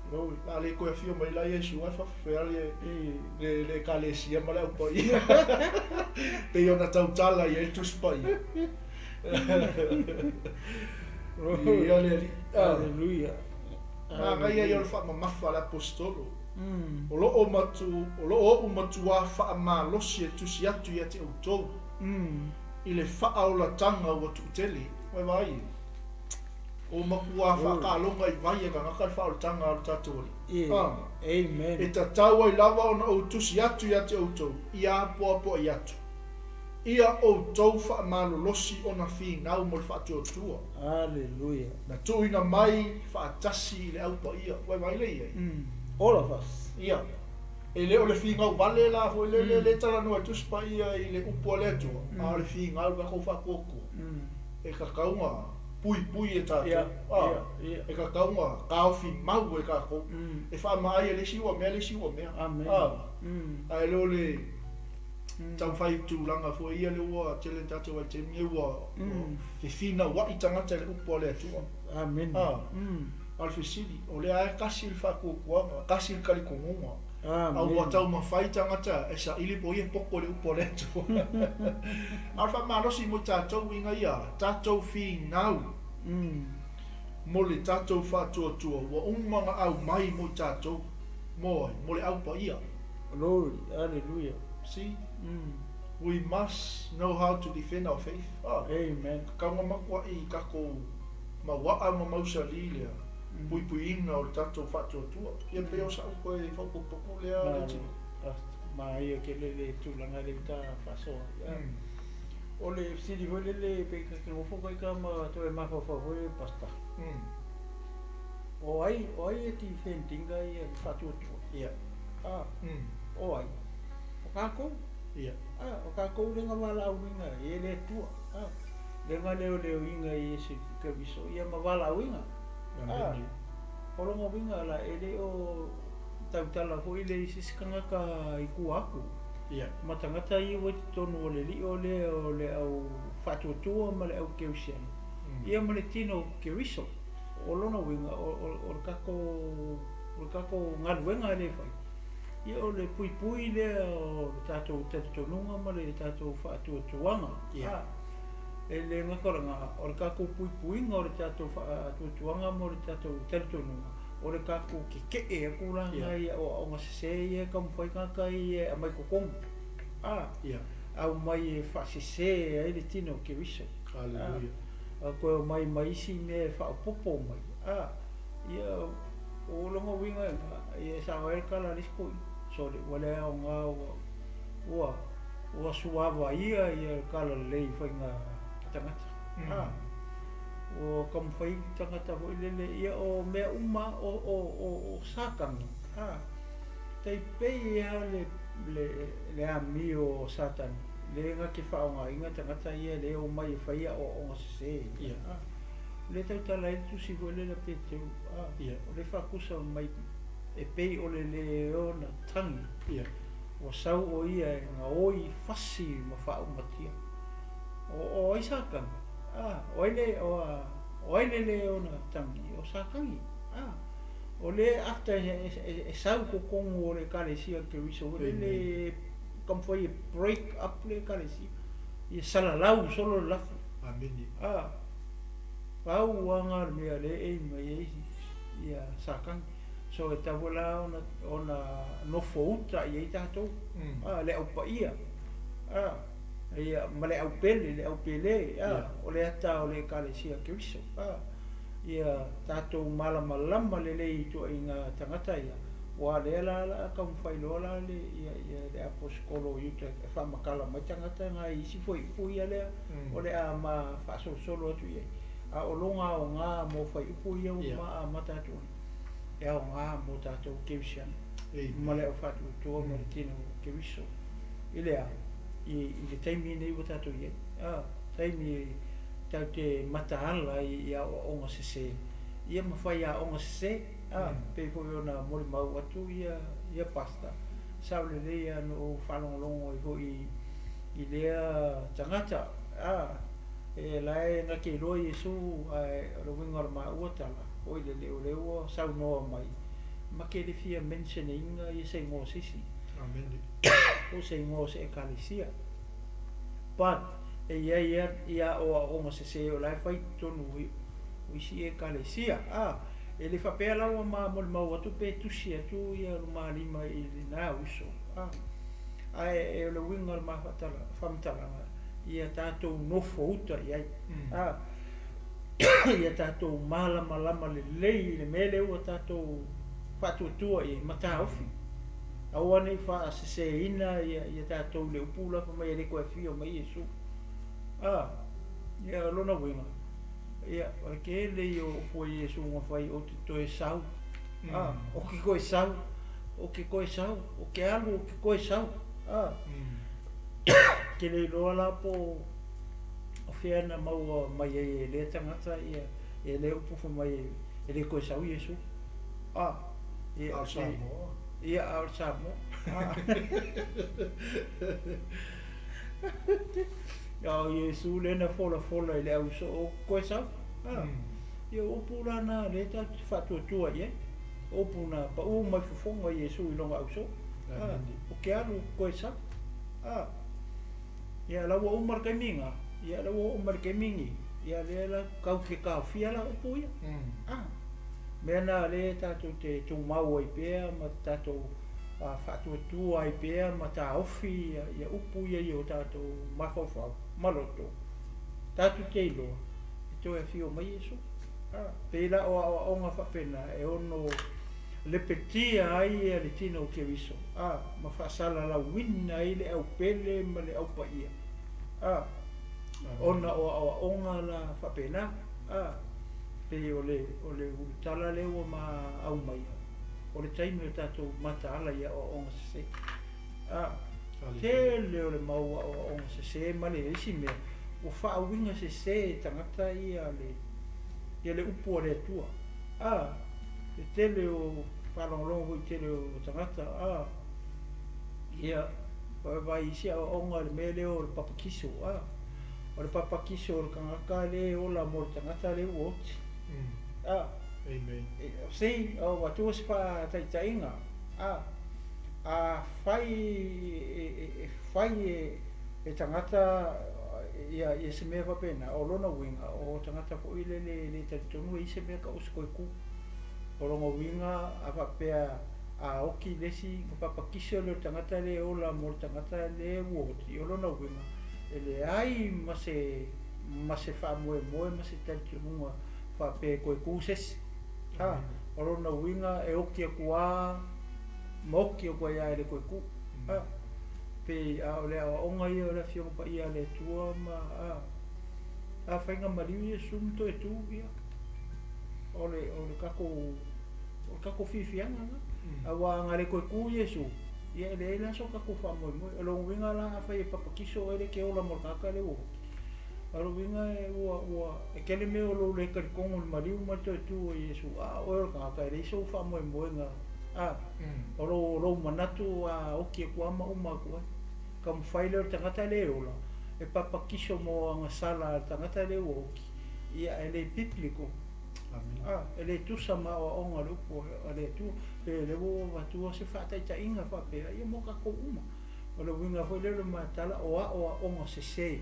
Glory. La le koe afio mai la Iesu ae faafefea le, le, le Ekalesia ma le Au Paia. Pei ona tautala i ai le Tusi Paia. Ia le Alii. Aleluia. Manaia ia o le faamamafa a le Aposetolo. O lo o matu, o lo o ou matuā faamalosi e tusi atu ia te outou i le faaolataga ua tuutele. Ua vaai e. O matuā faataaloga i vai e tagata le faaolataga a lo tatou Alii. A. Amen. E tatau ai lava ona ou tusi atu ia te outou ia apoapoai atu ia outou faamalolosi ona finau mo le faatuatua. Aleluia. Na tuuina mai faatasi i le Au Paia. Ua vaai lea i ai? All of us. Ia. E le o le finau vale la foi lele lea e talanoa e Tusi Paia i le upu a le Atua, a o le finau i le tatou faatuatua. E tatau ona puipui e tatou. A, e tatau ona taofi mau e tatou. E faamaai e le isi ua mea le isi ua mea. A, ae le o le taumafai i tulaga foi ia lea ua tele ina tatou vaai i le taimi lenei ua fefinauai tagata i le upu a le Atua. Amene. A, a o le fesili, o lea lava e tasi le faatuatuaga, tasi le talitonuga. A ua taumafai tagata e saili po o ia e poto i le upu a le Atua. A o le faamalosi mo i tatou ina ia tatou finau mo le tatou faatuatua ua uma ona aumai mo i tatou, mo ai? Mo le Au Paia. Glory, Alleluia. See? We must know how to defend our faith. Ah. Amen. Tatau ona matuai tatou mauaa ma mausali lea puipuiina o le tatou faatuatua. Ia pei o sa'u toe faaopoopo lea Leatinuu. Manaia tele le tulaga lea ua ta faasoa ai. O le fesili foi lele pe ta te nofo taita ma toe mafaufau foi le Pastor. O ai, o ai e defend-ina le faatuatua? Ia. A, o ai? O tatou. Ia. A, o tatou lea na valaauina e le Atua. A, lea na leoleoina e Iesu Keriso ia ma valaauina. A, o lona uiga la, e le o tautala foi le i se isi tagata i tua atu. Ia. Ma tagata ia ua i totonu o le lio lea o le au faatuatua ma le au kerisiano, ia ma le tino o Keriso. O lona uiga, o le tatou, o le tatou galuega lea e fai, ia o le puipui lea o le tatou talitonuga ma le tatou faatuatuaga. Ia. A, E le gata o lena, o le tatou puipuiga o le tatou faatuatuaga ma le tatou talitonuga, o le tatou keke'e atu la lena i aoaoga sesē ia e taumafai tagata ia e aumai i totonu, a, aumai e faasesē ai le tino o Keriso, a, toe omai ma isi mea e faaopoopo mai, a, ia, o lona uiga lena, ia e sao ai le tala a le isi toeaina, sole, ua le aoga, ua, ua. Ua suavaia ia le talalelei i faiga tagata. A, ua taumafai tagata foi lele, ia o mea uma o, o, o, o Satani. A, tai pei lava le, le, le amio o Satani, le na te faaaogaina tagata ia le omai e fai aoaoga sese. A, le tautala ai le tusi foi lele a Peteru. A, o le faatusa mai e pei o le leona tagi. Ua sau ʻo ia e gaoi fasi ma faaumatia. O, o ai Satani? A, o ai le, o, a, o ai le leona tagi? O Satani. A, o le after e, e, e, e sau totonu o le Ekalesia o Keriso, o le le taumafai e break up le Ekalesia, ia salalau solo le lafu. Amene. A, pau lava na o le mea lea e aim mai ai ia Satani. So e tatau foi la ona, ona nofouta i ai tatou, a, le au paia, a, ia, ma le au pele, le au pele, a, o le ata o le Ekalesia Keriso, a, ia tatou malamalama lelei i ituaiga tagata ia, aua lea la o le a taumafai loa la le, ia, ia le aposetolo o Iuta e faamatala mai tagata na i isi fuaiupu ia lea o le a ma faasolosolo atu i ai. A o lona aoga mo fuaiupu ia ua ma amata atu ai. E aoga mo tatou Kerisiano ma le aufaatuatua ma le tino o Keriso i le a? I, i le taimi lenei ua tatou i ai. A, taimi e tatou te mataala ai i aoaoga sesē, ia ma fai aoga sesē, a, pei foi ona molimau atu ia, ia Pastor, sao lelei lava na ou faalogologo ai foi i, i lea tagata, a, e la e na te iloa Iesu, ae o le uiga o le maua tala, Oi lele, o lea ua saunoa mai, ma te le fia mention ina ia se igoa o se isi. Amene. Po o se igoa o se Ekalesia. But, e i ai ia, ia aoaoga sese o la e fai i totonu o isi Ekalesia. A, e le faapea la ua ma molimau atu pe tusi atu ia luma lima i lena uso. A, ae e o le uiga o le ma faamatalaga, ia tatou nofo uta i ai. A, ia tatou malamalama lelei i le mea lea ua tatou faatuatua i ai ma taofi. Aua ne i faaseseina ia, ia tatou i le upu la fai mai e le toe afio mai Iesu. A, ia o lona uiga, ia, o le tele ia o upu a Iesu na fai ou te toe sau. A, ou te toe sau, ou te toe sau, ou te alu, ou te toe sau. A, te le iloa la po o O fea na maua mai ai e lea tagata ia e lea upu fai mai e le toe sau Iesu. A, ia, A o le Samoa. Ia, a o le Samoa. A. A o Iesu lea na folafola i le au soo o toe sau. A. Ia o upu la na lea tatou te faatuatua i ai. O upu na pau mai fofoga Iesu i lona ausoo. A, o ke alu toe sau. A. Ia la ua uma le taimi na, ia la ua oo mai le taimi ni, ia lea la tau te taofia la upu ia. A, mea na lea tatou te tumau ai pea ma tatou faatuatua ai pea ma taofi ia, ia upu ia i o tatou mafaufau ma loto, tatou te iloa e toe afio mai Iesu. A, pei la o aoaoga faapena e ono lepetia ai le tino o Keriso, a, ma faasalalauina ai le aupele ma le aupaia, a, ona o aoaoga la faapena, a, pei o le, o le ulutala lea ua ma aumaia, o le taimi o tatou mataala i aoaoga sese. A, tele o le mau aoaoga sese ma le isi mea, ua faauiga sese e tagata ia le, ia le upu a le Atua. A, le tele o faalogologo foi i tele o tagata, a, ia, vaavaai i isi aoaoga i le mea lea o le papatiso, a, o le papatiso o le tagata lea e ola mo le tagata lea ua oti. A, Amen. See, o avatua se faataitaiga, a, afai e fai e tagata Ia, ia se mea faapena, o lona uiga, o tagata foi lele e le talitonu e i ai se mea tau o se toe tu. O lona uiga, a faapea a oti le isi, ona papakiso lea o le tagata lea e ola mo le tagata lea ua oti, o lona uiga, e leai ma se, ma se faamoemoe ma se talitonuga faapea e toe tu se isi. A, o lona uiga, e oti atu lava ma oti atu ai lava e le toe tu. A, pei a o le aoaoga ia o le Afioga Paia a le Atua ma, a, afai na maliu Iesu ma toe tu, ia, o le, o le tatou, o le tatou fiafiaga lena. Aua a na le toe tu Iesu, ia e leai la so tatou faamoemoe. O lona uiga la afai e papakiso oe lea e te ola mo le tagata lea ua oti, o lona uiga e, ua, ua, e tele mea o lou le talitonu i le maliu ma le toe tu o Iesu, a o oe o le tagata e leai sou faamoemoega, a, o lou, lou manatu a oti atu lava ma uma atu ai. Taumafai lea o le tagata lea e ola, e papakiso mo agasala a le tagata lea ua oti, ia e le biblical. A, e le tusa ma aoaoga o le upu a le Atua. Pe o lea ua ou avatua se faataitaiga faapea, ia mo tatou uma. O le uiga foi lea o le matala, o aoaoga sese,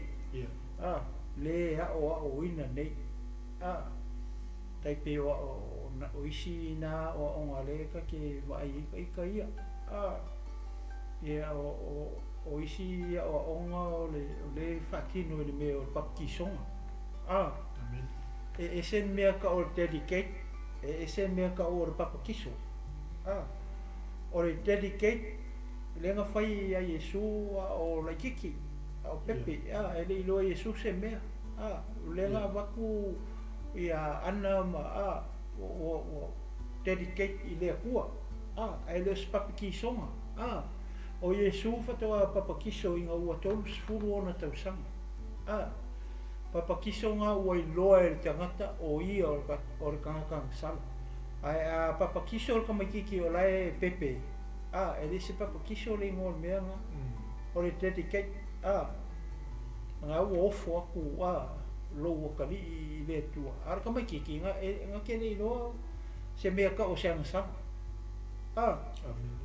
a, le aoaoina nei. A, tai pei o, o, o isi na aoaoga lea ta te vaai ai ita ia. A, ia o, o, o isi aoaoga o le, o le faatino i le mea o le papatisoga. A, e ese le mea tau o le dedicate, e ese le mea tau o le papatiso. A, o le dedicate, lea na fai ia Iesu a o laitiiti, a o pepe, a, e le i iloa e Iesu se mea. A, o lea na avatu ia Ana ma, a, ua, ua dedicate i le Atua. A, ae le o se papatisoga. A, o Iesu faatoa papatiso ina ua 30 ona tausaga. A, papatisoga ua iloa e le tagata o ia o le tagata agasala. Ae a papatiso le tamaitiiti o la e pepe, a, e le se papatiso le igoa o le mea lena. O le dedicate, a, na ua ofo atu, a, lou atalii i le Atua. A o le tamaitiiti, na, e, na te le iloa se mea tau o se agasala. A,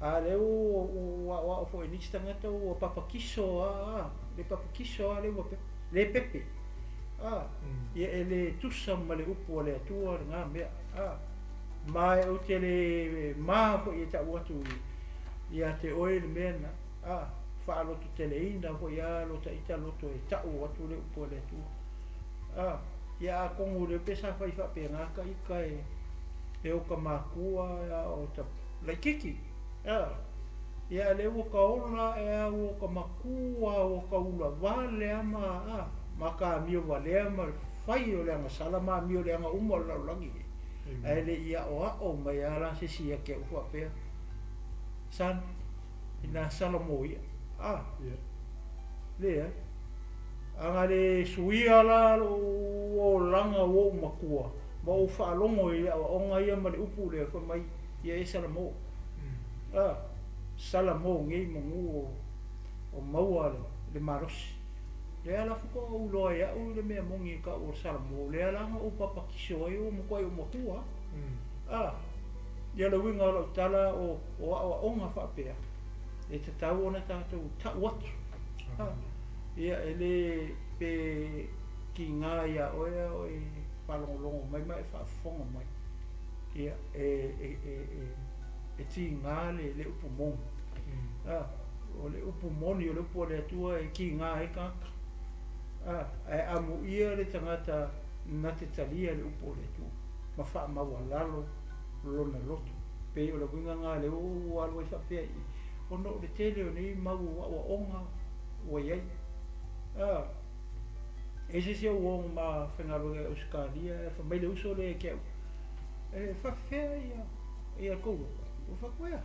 a lea ua, ua aoao foi e nisi tagata ua papatiso a, a, le papatiso a le ua pepe, le pepe. A, ia e le tusa ma le upu a le Atua lena mea. A, ma e ou te le ma foi e tau atu ia te oe le mea lena. A, faalototeleina foi a lo ta ita loto e tau atu le upu a le Atua. A, ia atonu lea pe sa fai faapena ka ita e, e o ka makua a o ta laitiiti. A, ia lea ua ka ola ae a ua ka makua ua ka ula vale a ma, a, ma ka amio valea ma le fai o le agasala ma amio leaga uma o le lalolagi nei. Ae le i aoao mai a la se isi ia te a'u faapea, Son, inā sala mo ia. A, leai. A na le suia la lou olaga ua ou matua, ma ou faalogo i le aoaoga ia ma le upu lea fai mai, ia e sala mo. A, sala mo nei manu o, o maua le, le malosi. Lea la faatoa ou iloa e a'u le mea moni e ta'u o le Salamo, lea la na ou papatiso ai ua matuai ou matua. A, ia le uiga o lau tala o, o aoaoga faapea, e tatau ona tatou ta'u atu. A, ia e le pe kigā iā oe a o e faalogologo mai ma e faafofoga mai, ia e, e, e, e, e tigā le, le upu moni. A, O le upu moni o le upu a le Atua e kīnā ai tagata. Ā, ae amuia le tagata na te talia le upu o le Atua, ma faamaualalo lona loto. Pei o le uiga lena lea ua ou alu ai faapea i i, ona o le tele o nei mau aoaoga ua i ai. Ā, e ese si ou uo ma faigaluega i Ausetalia, ae fai mai le uso lea ia te au, E faapefea ia, ia tou loto? Ua fai atu, Ea!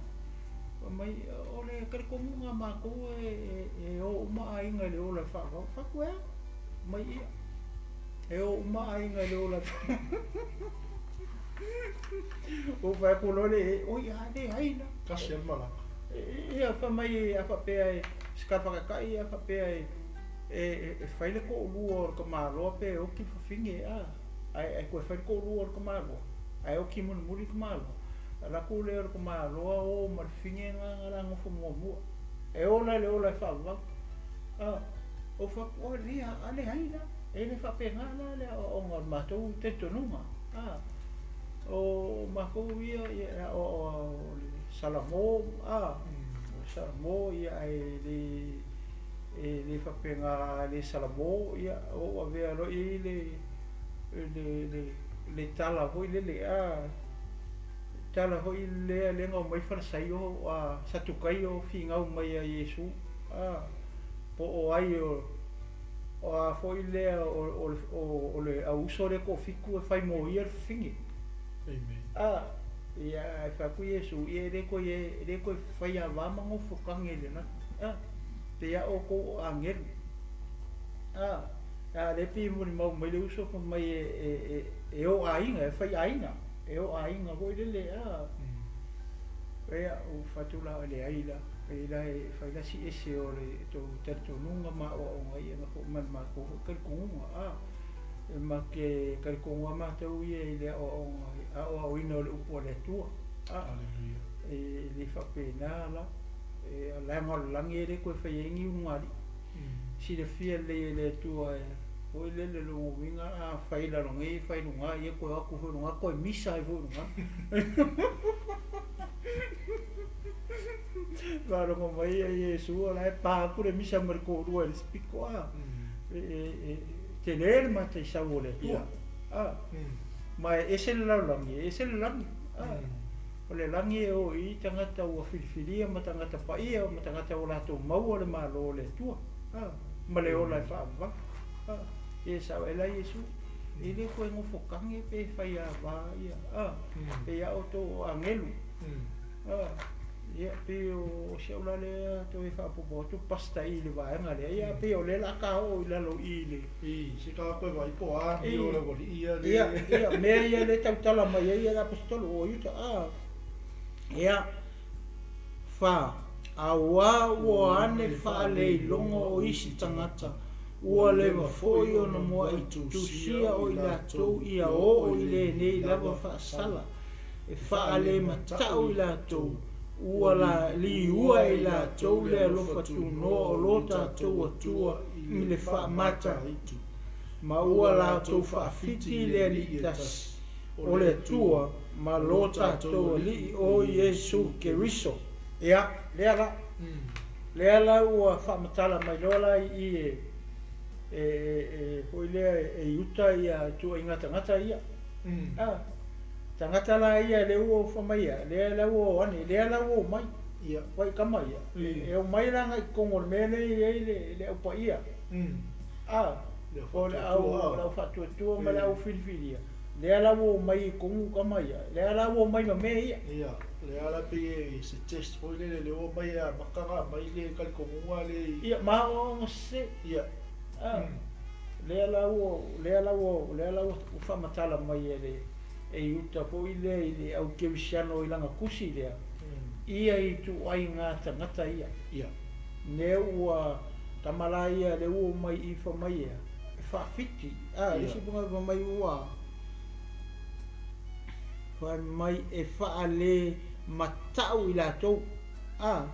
Fai mai, o le talitonuga a matou e o uma aiga i le ola e faavavau. Fai atu, e a? Mai ia. E o uma aiga i le ola e faavavau. Ou fai atu loa le, oi a leai la. Tasi a le malaga. Ia, fai mai a faapea e, se tala faataitai a faapea e, e fai le toalua o le tamaloa pe oti le fafine, a, ae toe fai le toalua o le tamaloa, ae oti mulimuli le tamaloa. Alu atu lea o le tamaloa o ma le fafine lena na la nofo muamua. E ola le ola e faavavau. A, Ou fai atu, Oi lea, a leai la, e le faapena la le aoaoga o le matou talitonuga, a. O matou ia, ia e aoaoa o le Salamo, a, o le Salamo, ia ae le, e le faapena a le Salamo, ia ua ou avea loa i ai le, le, le, le tala foi lele, a, tala foi lea lea na omai Falisaio a Satukaio finau mai ia Iesu, a, po o ai o, o a foi lea o, o, o le auuso lea e toafitu e fai mo ia le fafine. Amen. A, ia, ae fai atu Iesu, ia e le toe, e le toe faiava ma nofotage i le lagi. A, pei lava outou o agelu. A, a lea pei e molimau mai le uso fai mai e, e, e, e o aiga, e fai aiga, e o aiga foi lele, a. Ia, ua fai atu la, leai la, pei la e fai la si ese o le tou talitonuga ma aoaoga ia na foi ma le matou foi talitonuga, a. E ma te talitonu lava matou ia i le aoaoga, aoaoina o le upu a le Atua, a. Aleluia. E le faapena la, e leaga o le lagi e le toe faia ai ni ulugalii. Silafia lelei e le Atua e foi lele lona uiga a fai i lalo nei fai i luga ia toe o atu foi i luga toe misa ai foi i luga. Faalogo mai ia Iesu o la e pa atu le misa ma le toalua i le isi pito a. E tele le mataisau o le Atua. A. Ma e ese le lalolagi, e ese le lagi. A. O le lagi e o i tagata ua filifilia ma tagata paia ma tagata ua latou maua le Malo o le Atua, a, ma le ola e faavavau. A, ia e sao ai la Iesu, e le toe nofotage pe faiava ia, a, pei lava outou o agelu. A, ia pei o si au la lea toe faaopoopo atu Pastor i le vaega lea, ia pei o lea o le a ta oo i lalo i i le. I, se ka koe vai po a ni o le aualii ia le. Ia, ia, mea ia lea e tautala mai ai le Aposetolo o Iuta, a. Ia, fa, auā ua ane faaleiloga o isi tagata, ua leva foi ona mua'i tusia o i latou ia oo i lenei lava faasala, e faalemata'u i latou, ua la, liua e i latou le alofa tunoa o lo tatou Atua i le faamata-aitu, ma ua latou faafiti i le Alii tasi, o le Atua ma lo tatou Alii o Iesu Keriso. Ia, lea la. Lea la ua faamatala mai loa la i i e, e, e, e foi lea e Iuta ia ituaiga tagata ia. A, tagata la ia lea ua fai mai ia, lea la ua o ane, lea la ua omai. Ia. Vai tama ia. E omai la agai i totonu o le mea lea e i ai le, le au paia. A, o le au, le au faatuatua ma le au filifilia, lea la ua omai i totonu tama ia, lea la ua omai ma mea ia. Ia, lea la pei e se test foi lele lea ua omai e amata ona aumai le talitonuga lea i. Ia, ma aoaoga sese. Ia. A, lea la ua, lea la ua, lea la ua faamatala mai e le, e Iuta foi lea i le au kerisiano i lana tusi lea, ia ituaiga tagata ia. Ia. Lea ua tama la ia lea ua omai i fai mai ia, e faafiti. A, le isi fai mai ua fai mai e faale mata'u i latou. A,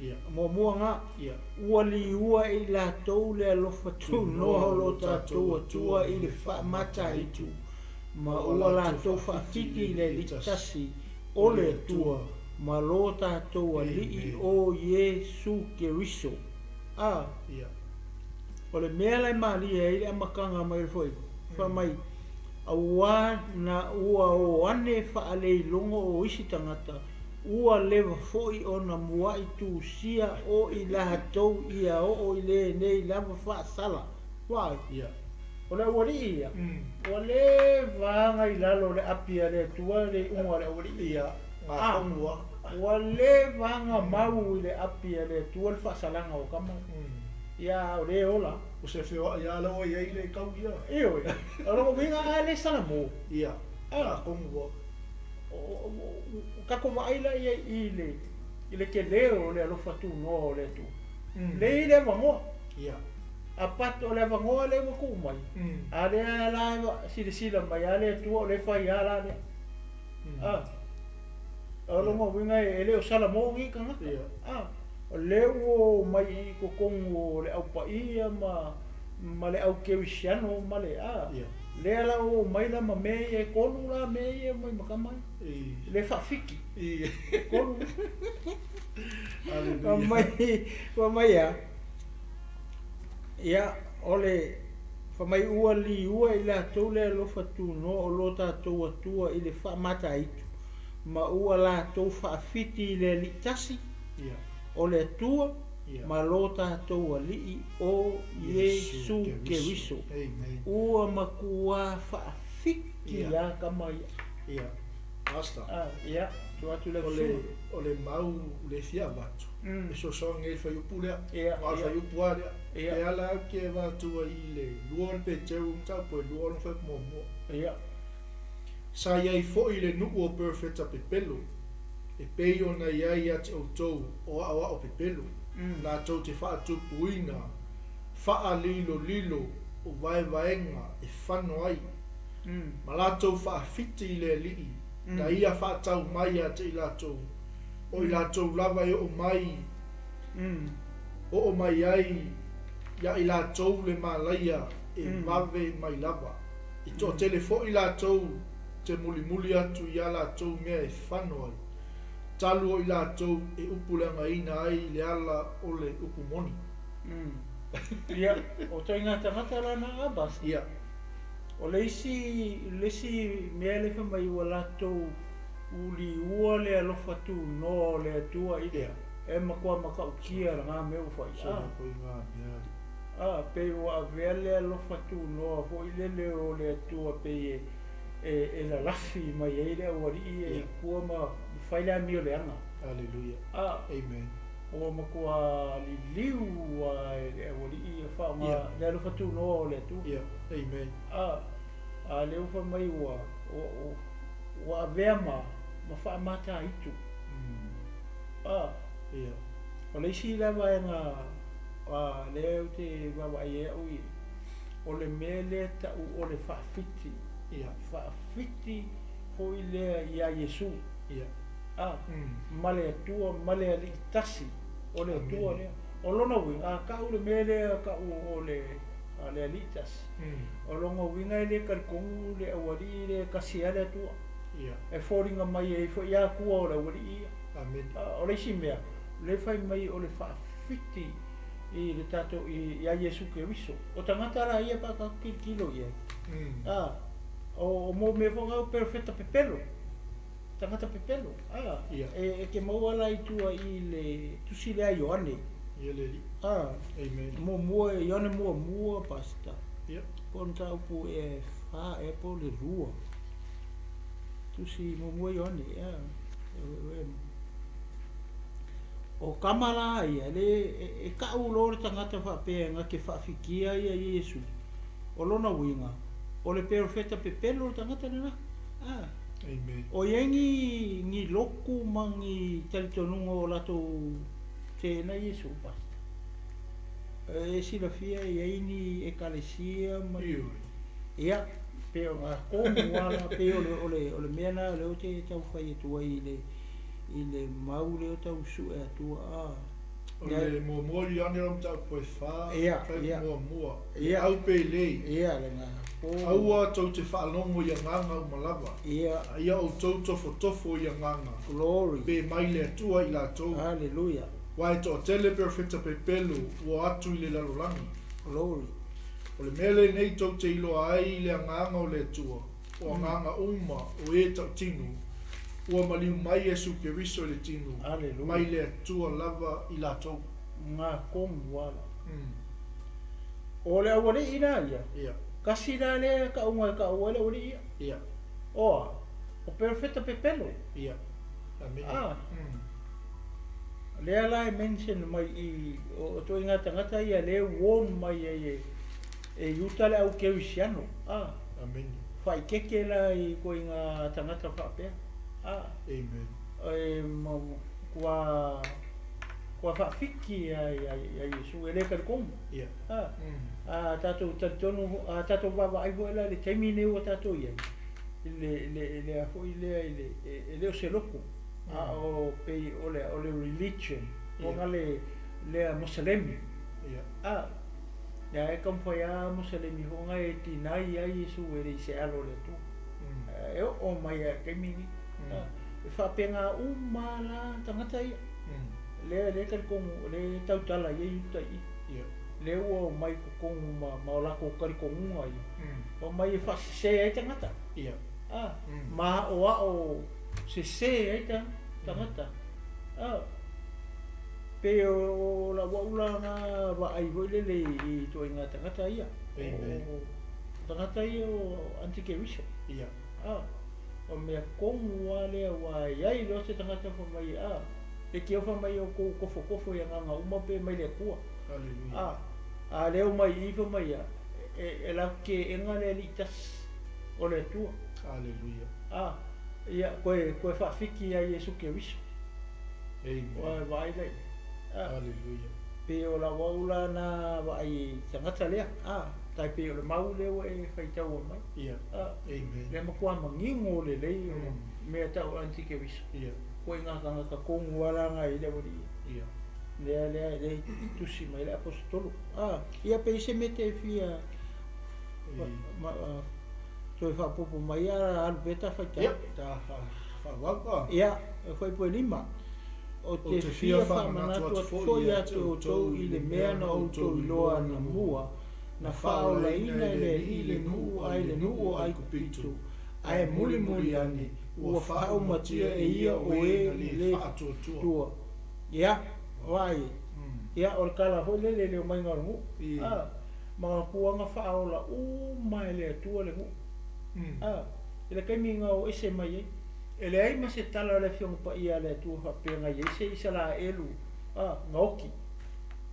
Ia. muamua na, Ia. ua liua e i latou le alofa tunoa o lo tatou Atua i le faamataitu, ma ua latou faafiti i le Alii tasi, o le Atua, ma lo tatou Alii o Iesu Keriso. A, Ia. o le mea la e malie ai le amataga mai o le fuaiupu, fai mai, Auā na ua o ane faaleiloga o isi tagata, ua leva foi ona mua'i tusia o i latou ia oo i lenei lava faasala. Vaai. Ia. O le aualii ia, ua leva aga i lalo o le api a le Atua le iuga o le aualii. Ia, A, gatonu a. ua leva aga mau i le api a le Atua le faasalaga o tama. Ia, a o lea e ola. O se feoai lava la ua i ai le tau ia. Ioe. O lona uiga a le salamo. Ia, A. gatonu a. O tatou vaai la ia i le i le tele o le alofa tunoa o le Atua. Lea e i ai le avanoa. Ia. A but o le avanoa lea ua tuu mai, a lea la e silasila mai lava le Atua o lea e fai lava la lea. A. O lona uiga e le o salamo nei tagata. Ia. A. O lea ua omai i totonu o le Au Paia ma ma le Au Kerisiano ma le a, lea la ua omai la ma mea ia e tolu la mea ia e omai ma tama ia, le faafiki, e tolu. Fai mai, fai mai a, ia, o le, fai mai ua liua i latou le alofa tunoa o lo tatou Atua i le faamataitu, ma ua latou faafiti i le Alii tasi, o le Atua ma lo tatou Alii o Iesu Keriso. Ua matuā faafiti lava tama ia. Ia, Pastor. Ia, tuu atu i lau susuga. O le mau le fia avatu, e fesoasoani ai i le fuaiupu lea, aua o le fuaiupu lava lea. E ala au ke avatu ai i le lua o le Peteru mataupu e lua ona fuaiupu muamua. Sa i ai foi le nuu o perofeta pepelo, e pei ona i ai ia te outou o aoao pepelo, latou te faatupuina faalilolilo o vaevaega e fano ai, ma latou faafiti i le Alii, na Ia faatau mai ia te i latou, o i latou lava e oo mai, oo mai ai ia i latou le malaia e vave mai lava. E toatele foi latou te mulimuli atu i a latou mea e fano ai, talu o i latou e upuleagaina ai le ala o le upu moni. Ia, o ituaiga tagata la na Abas. Ia. O le isi, le isi mea lea fai mai ua latou uliua le alofa tunoa o le Atua i le, e matua matautia lena mea ua fai. Ah. A, pei ua avea le alofa tunoa foi lele o le Atua pei e, e, e lalafi mai ai le aualii ia i tua ma fai le amio leaga. Aleluia. A, Amen. Ua matua liliu lava e le aualii ia faaaoga le alofa tunoa o le Atua. Yeah. Amen. A, a lea ua fai mai ua, ua, ua, ua avea ma, ma faamataitu. A, Yeah. O le isi la vaega a lea ou te vaavaai ai au i, o le mea lea tau o le faafiti. Ia. Faafiti foi lea ia Iesu. Ia. A, ma le Atua ma le Alii tasi o le Atua lea. O lona uiga, a tau le mea lea tau o le, a le Alii tasi, o lona uiga e le talitonu le aualii lea e tasi lava le Atua. Ia. E foliga mai ai foi Atua o le aualii ia. Amene. O le isi mea, o lea e fai mai o le faafiti i le tatou, ia Iesu Keriso. O tagata la ia pe a tatou tilotilo i ai, a, o mo mea foi na o perofeta pepelo, tagata pepelo, a, e te maua la i tua i le tusi lea a Ioane. Ia le Alii. A, Amen. muamua, Ioane muamua, Pastor. Ia. Po o le mataupu e fa ea po o le lua. Tusi muamua Ioane, ia. O tama la ia, le, e, e kau loa le tagata faapea na te faafitia ia Iesu. O lona uiga, o le perofeta pepelo le tagata lena. A. Amen. O i ai ni, ni lotu ma ni talitonuga o latou teena Iesu, Pastor? E silafia e i ai ni ekalesia ma ni. Ioe. Ia, pei ona tonu lava la, pei o le, o le, o le mea lena lea ou te tau fai atu ai i le, i le mau lea ou tau sue atua, a. O le muamua Ioane lau mataupu e fa, Ia, fai ia. muamua. Ia. Au pelei. Ia, lena po. Aua tou te faalogo i agaga uma lava. Ia. A ia outou tofotofo i agaga. Glory. Pe mai le Atua i latou. Hallelujah. Aua e toatele perofeta pepelo ua atu i le lalolagi. Glory. O le mea lenei tou te iloa ai i le agaga o le Atua, o agaga uma o e tautino, ua maliu mai Iesu Keriso i le tino, Hallelujah. mai le Atua lava i latou. Nga tonu ala. O le aualii la ia. Ia. Kasi la lea tauga e tau ai le aualii ia. Ia. Oa, o perofeta pepelo. Ia. Amene. Ah. Lea la e mention mai i o ituaiga tagata ia lea e warn mai ai e e Iuta le au Kerisiano. Ah. Amene. Faaikeke la i ituaiga tagata faapea. Ah. Amen. E ma kua kua faafiki ia ia ia Iesu e le talitonu. Ia. Ah. A tatou talitonu, a tatou vaavaai foi la i le taimi lenei ua tatou i ai, i le le le a foi lea i le e le o se lotu, a o pei o le o le religion. Ona le lea Moselemi. A, lea e taumafai lava Moselemi foi na e deny ai Iesu e le i se alo o le Atua. E oo mai lava i le taimi lenei. E faapena uma lava la tagata ia. Lea lea e talitonu, lea e tautala i ai Iuta i i. Lea ua omai i totonu ma ma o latou talitonuga ia, omai e faasese ai tagata. A, ma aoao sese ai tagata. A, pei o lau au la na vaai foi lele i ituaiga tagata ia. O tagata ia o antikeriso. A, o mea tonu lava lea aua e i ai loa se tagata fai mai, a, leitioa fai mai outou tofotofo i agaga uma pe mai le Atua. A, a lea omai i i fai mai, a, e latou te ega le Alii tasi o le Atua. A, ia, koe, koe faafiki ia Iesu Keriso. Amen. Vaai la i ai. Hallelujah. Pei o lau au la na vaai i tagata lea. A, tai pei o le mau lea ua e faitaua mai. Ia. A, Amen. Lea matua manino lelei o mea tau o antikeriso. Ia. Koe ngā tagata tonu a la nga i le aualii. Ia. Lea, lea, lea i tusi mai le aposetolo. A, ia pei se mea te fia ma, toe faaopoopo mai a alu pea ta faitau. Ia, ta faaauau. Ia, e fuaipue 5. Ou te fia faamanatu atu foi ia te outou i le mea na outou iloa anamua, na faaolaina e le Alii le nuu ai le nuu o Aikupito, ae mulimuli ane, ua faaumatia e ia o e na le faatuatua. Ia, vaai, ia, o le tala foi lele i le omaiga o le nuu. A, manatua na faaola uma e le Atua le nuu. A, i le taimi na o ese mai ai. E leai ma se tala o le Afioga Paia a le Atua faapea na i ai se Isaraelu, a, na oti.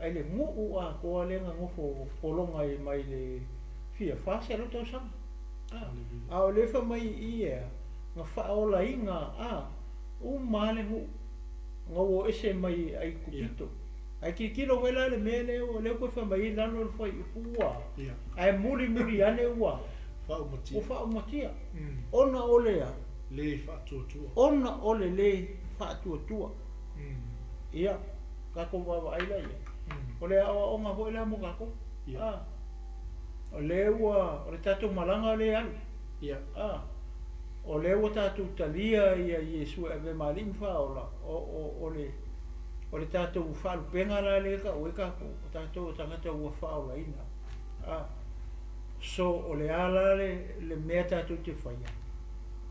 Ai le nuu atoa lea na nofo pologa ai mai le fia 400 tausaga. A, a o lea fai mai i i ea, na faaolaina, a, uma lava le nuu, na ua o ese mai Aikupito. Ae tilotilo foi la le mea lea ua lea ua toe fai mai ai lalo le fuaiupu ua, ae mulimuli ane ua Faaumatia. Ua faaumatia. Ona o le a? Le faatuatua. Ona o le le faatuatua. Ia, tatou vaavaai la i ai. O le aoaoga foi la mo tatou. Ia. O lea ua, o le tatou malaga lea e alu. Ia. O lea ua tatou talia ia Iesu e ave ma Alii ma Faaola, o, o, o le, o le tatou faalupega la lea e tau ai tatou, o tatou o tagata ua faaolaina. A, so o le a la le, le mea tatou te faia?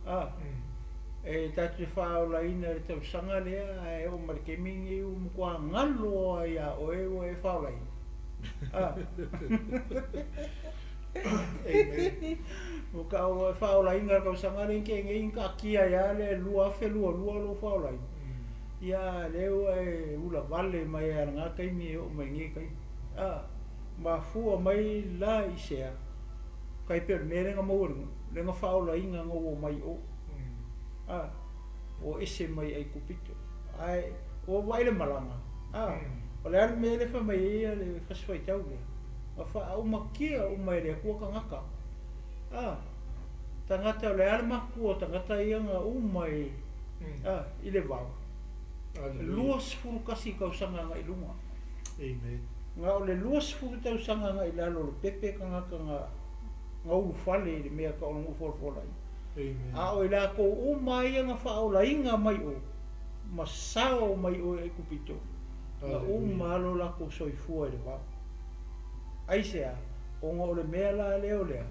A, e tatou te faaolaina i le tausaga lea, ae oo mai le taimi lenei ua matua galo lava ia oe ua e faaolaina. A. Amen. Ua tau e faaolaina i le tausaga lea na tea nei, na taatia ai lava le 2022 lou faaolaina. Ia a lea ua e ulavale mai lava i lena taimi e oo mai i lenei taimi. A, mafua mai la i se a? Tai pei o le mea lea na maua e le nuu, lea na faaolaina na ou omai i o. A, ua ese mai Aikupito. Ae ua vaai le malaga, a, o le a le mea lea e fai mai ai le fasi faitau lea? Na faaaumatia uma e le Atua tagata. A, tagata o le a le matutua o tagata ia na uma i, a, i le vao? 21 tausaga agai i luga. Amen. Na o le 20 tausaga agai i lalo o le pepe tagata na, na ulufale i le mea tau o le nuu folafolaina. Amen. A o i latou uma ia na faaolaina mai o, ma sao mai o i Aikupito, na uma lava lo latou soifua i le vao. Aisea? Ona o le mea la lea o le a?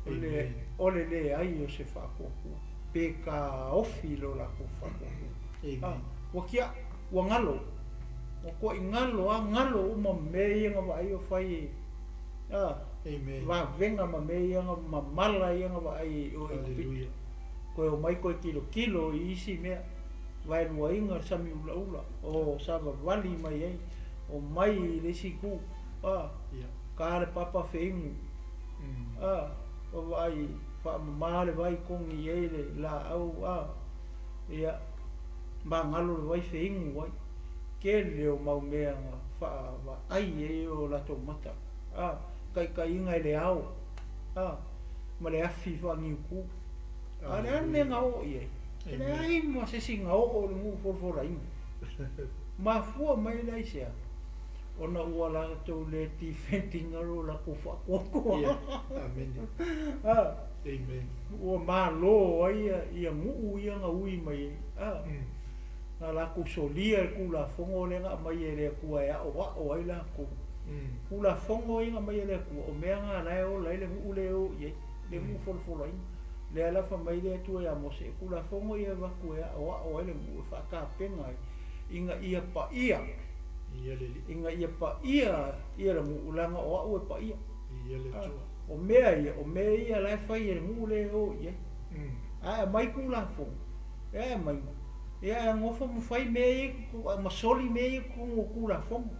O le, o le leai o se faatuatua, pe taofi lo latou faatuatua. Amen. A, ua tia, ua galo, ua toai galo lava, galo uma ma mea ia na vaai o fai e, a, Amen. vavega ma mea ia na, ma mala ia na vaai o Aikupito. Hallelujah. Toe omai toe tilotilo i isi mea, vaeluaina le sami ulaula o savavali mai ai, omai i le isi itu, a, Ia. ta le papa feinu, a, vaavaai faamama le vai togi i ai le laau, a, ia, magalo le vai feinu ai, tele o mau mea na faavaai ai o latou mata, a, taitaiga i le ao, a, ma le afi faaniutu. A o le a le mea na oo i ai? E leai ma se isi na oo i le nuu folafolaina. Mafua mai la i se a? Ona ua latou le defend ina lo latou faatuatua. Ia. Amene. A. Amen. Ua malo ai ia nuu ia na ui mai ai. A. Na latou solia le Tulafono lea na aumai e le Atua e aoao ai latou. Tulafono ia na aumai e le Atua, o mea na la e ola ai le nuu lea e o i ai, le nuu folafolaina. Lea la fai mai le Atua ia Mose, o Tulafono ia e avatu e aoao ai le nuu e faatapena ai, ina ia paia, ina ia paia ia le nuu, leaga o au e paia. O mea ia, o mea ia la e fai e le nuu lea e o i ai. Ae aumai Tulafono, e aumai, ia ae nofo ma fai mea ia, ma soli mea ia i totonu o Tulafono.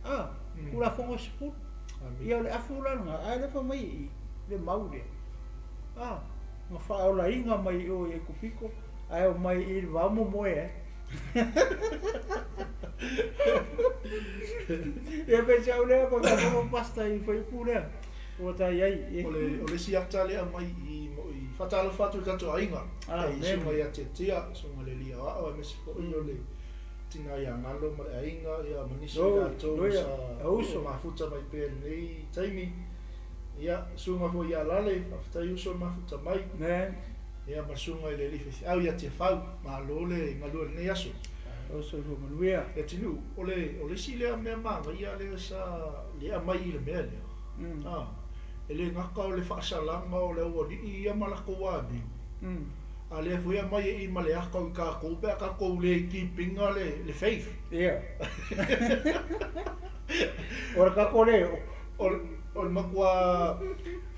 A, Tulafono e 10. Ia o le afu la lena, ae le fai mai i i le mau lea. A, na faaolaina mai i o i Aikupito, ae omai i le vao momoe ai. Ia pe se au lea ko ka mo pasta i fuaiupu lea. Ua ta i ai. O le o le isi ata lea aumai i mo i faatalofa atu i le tatou aiga. Amen. I susuga ia Tiatia, susuga i le alii aoao aemaise foi o le tina ia Galo ma le aiga ia ma nisi o i latou sa uso mafuta mai pea i lenei taimi. Ia, susuga foi ia Lale, faafetai uso le mafuta mai. Amen. Ia ma le susuga i le alii faifeau ia Tiafau, malo le galue i lenei aso. Malo soifua manuia. Leatinuu, o le o le isi lea mea manaia lea sa le aumai i le mea lea, a, e le gata o le faasalaga o le aualii ia ma latou amio, a lea foi e aumai e i ma le ata o i tatou pe a tatou le keep ina le faith. Ia. O le tatou le oo. O le matua,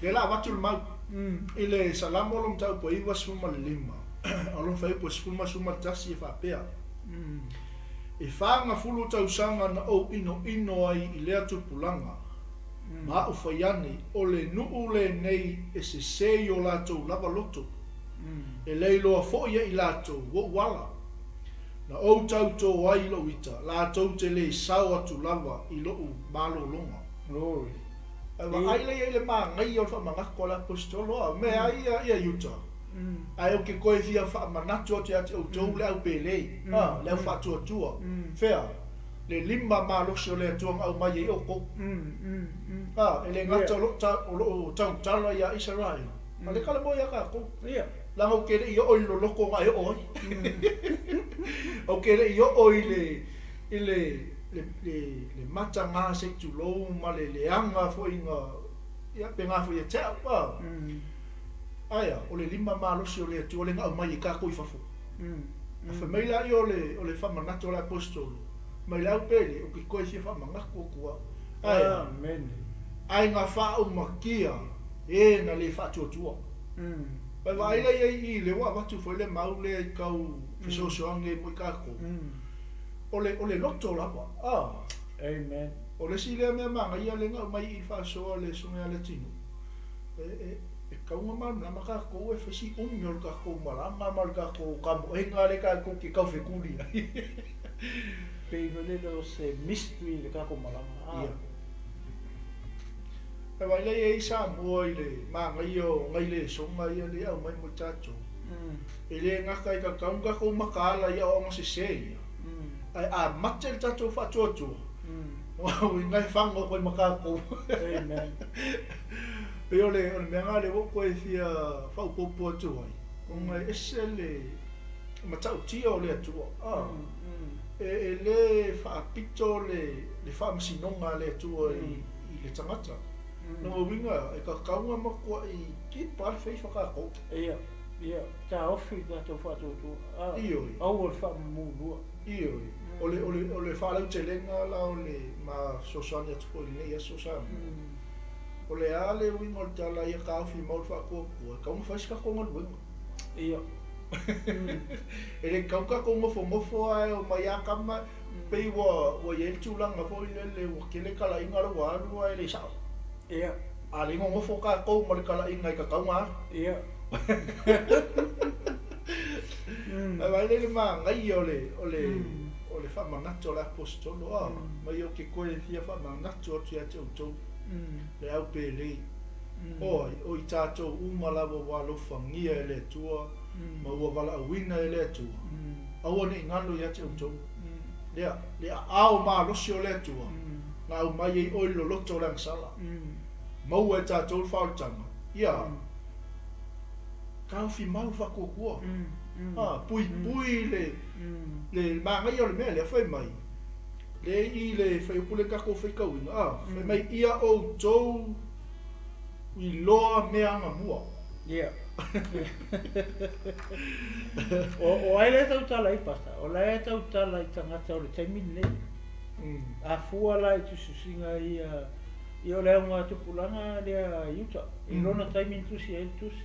lea la avatu le mau i le Salamo lona mataupu e 95, o lona fuaiupu e 11 e faapea, E 40 tausaga na ou inoino ai i lea tupulaga, ma aʻu fai ane, o le nuu lenei e sese i o latou lava loto, e le iloa foi e i latou ou ala. Na ou tautō ai i lou ita, latou te le sao atu lava i loʻu malologa. Glory. Ae vaai lea i le manaia o le faamanatu a le Aposetolo, a mea ai ia Iuta, ae ou te toe fia faamanatu atu ia te outou le au pelei, a, le au faatuatua, fea? Le lima malosi o le Atua na aumai ai outou. A, e le gata o lo o lo o tautala ia Isaraelu, a le kala moe ia tatou. Leaga ou te le i oo i le loloto na e oo ai. Ou te le i oo i le i le le le le mataga se i tulou ma le leaga foi na ia pe na foi ia te au a. Ae a, o le lima malosi o le Atua lea na aumai ai tatou i fafo. A fai mai laia o le o le faamanatu a le Aposetolo, mai le au pele, ou te toe fia faamanatu atu au. Ae a, Amene. ae na faaumatia e na le faatuatua. Ua vaai la ia i i lea ua avatu foi le mau lea i tau fesoasoani ai mo i tatou. O le o le loto lava a. Amen. O le isi lea mea manaia lea na aumai i i faasoa le Susuga ia Leatinuu, e e e tatau ona malamalama tatou e fai si umi o le tatou malaga ma le tatou kamoega lea tatou te taufetuli ai. Pei foi lele o se mystery le tatou malaga a. Ia. Ae vaai la i ai Samoa i le manaia o nai lesona ia lea e aumai mo i tatou. E le gata i tatau ona tatou mataala i aoaoga sese ia, ae a mate le tatou faatuatua, lona uiga e fago atu ai ma tatou. Amen. Pei o le mea lena lea ua ou toe fia faaopoopo atu ai, ona e ese le matautia o le Atua. E le faapito le faamasinoga a le Atua i le tagata. Lona uiga, e tatau ona matuai keep lava le faith a tatou. Ia, ia, taofi le tatou faatuatua. A, Ioe. aua le faamamulua. Ioe. O le, o le, o le faalautelega la o le ma fesoasoani atu foi i lenei aso Samoa. O le a le uiga o le tala ia taofi mau le faatuatua, e tatau ona fai se tatou galuega. Ia. E le tatau tatou nofonofo ae omai a tama, pei ua ua i ai le tulaga foi lele ua tele talaiga la ua alu ae le sao. Ia. A le nonofo tatou ma le talaiga e tatau ona alu. Ia. Ae vaai la i le manaia o le o le o le faamanatu a le Aposetolo, a, mai ou te toe fia faamanatu atu ia te outou le au pelei. O ai? O i tatou uma lava ua alofagia e le Atua ma ua valaauina e le Atua, aua ne i galo ia te outou. Lea, le aao malosi o le Atua, na aumai ai oe i le loloto o le agasala. Maua e tatou le faaolataga, ia, taofi mau le faatuatua. A, puipui le, le manaia o le mea lea, fai mai, lea i le fuaiupu lea na tatou faitauina, a, fai mai, ia outou iloa mea anamua. Ia. O, o ai lea e tautala ai, Pastor? O la e tautala i tagata o le taimi lenei. A fua la i tusitusiga ia, ia o le augatupulaga lea i uta, i lona taimi na tusi ai le tusi.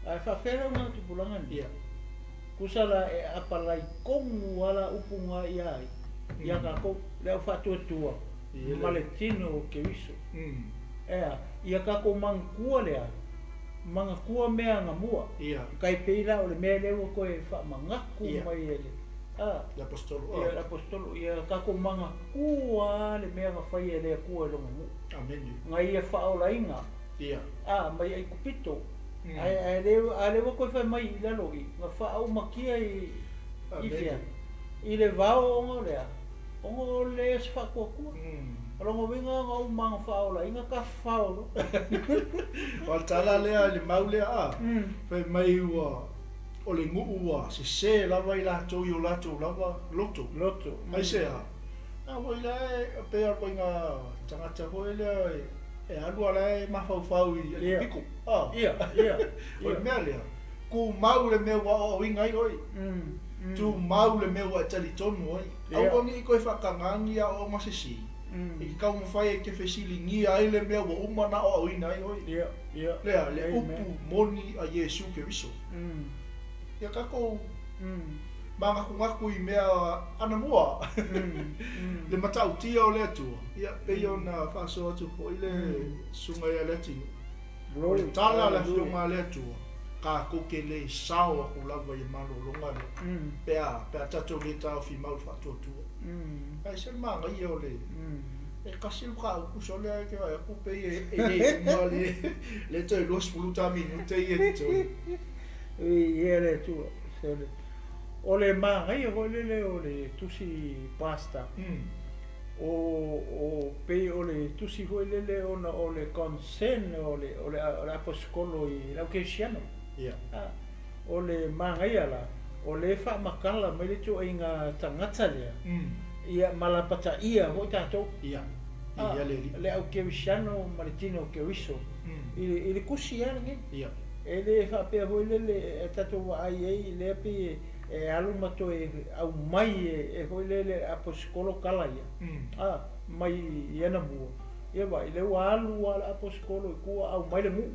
Ae faapefea le augatupulaga lenei? Ia. Tusa la e apalai tonu lava la upu na ia ai, ia tatou, le au faatuatua ma le tino o Keriso. E a? Ia tatou manatua lea, manatua mea anamua. Ia. Tai pei la o le mea lea ua toe faamanatu mai e le, a? Le Aposetolo. Ia, le Aposetolo. Ia tatou manatua lava le mea na faia e le Atua i Lona nuu. Amene. Na Ia faaolaina. Ia. A, mai Aikupito. Ae, ae le, a lea ua toe fai mai i lalo i, na faaaumatia i, i fea? I le vao ona o le a? Ona o le se faatuatua. O lona uiga ona uma na faaolaina tafafao loa. O le tala lea i le mau lea a, fai mai ua, o le nuu ua sese lava i latou i o latou lava loto. Loto. Aisea? A foi la e pei o le ituaiga tagata foi lea e alu a la e mafaufau i le piko. A. Ia, ia. O le mea lea, tumau le mea ua aoaoina ai oe. Tumau le mea ua e talitonu ai. Aua ne i toe faataga ni aoaoga sese e te taumafai e te fesiligia ai le mea ua uma ona aoaoina ai oe. Ia, ia. Lea, le upu moni a Iesu Keriso. Ia tatou manatunatu i mea anamua, le matautia o le Atua, ia pei ona faasoa atu foi le Susuga ia Leatinuu. O le tala a le Afioga a le Atua, tatou te le sao atu lava i le malologa lea, pe a, pe a tatou le taofi mau i le faatuatua. Ae ese le manaia o le, e tasi le mataupu sole ae te vaai atu pei e le uma le, le toe 20 ta minute ia e totoe. Viia le Atua. O le manaia foi lele o le tusi Pastor, o, o pei o le tusi foi lele ona o le concern o le, o le, o le aposetolo i le au kerisiano. Ia. A, o le manaia la, o lea e faamatala mai le ituaiga tagata lea, ia ma lapataia foi tatou. Ia. Ia le alii. Le au kerisiano ma le tino o Keriso, i le, i le tusi lava lenei. Ia. E le faapea foi lele e tatou vaai ai lea pei e alu ma toe aumai e foi lele aposetolo tala ia, a, mai i anamua. Ia vaai, lea ua alu lava le aposetolo i tua aumai le nuu.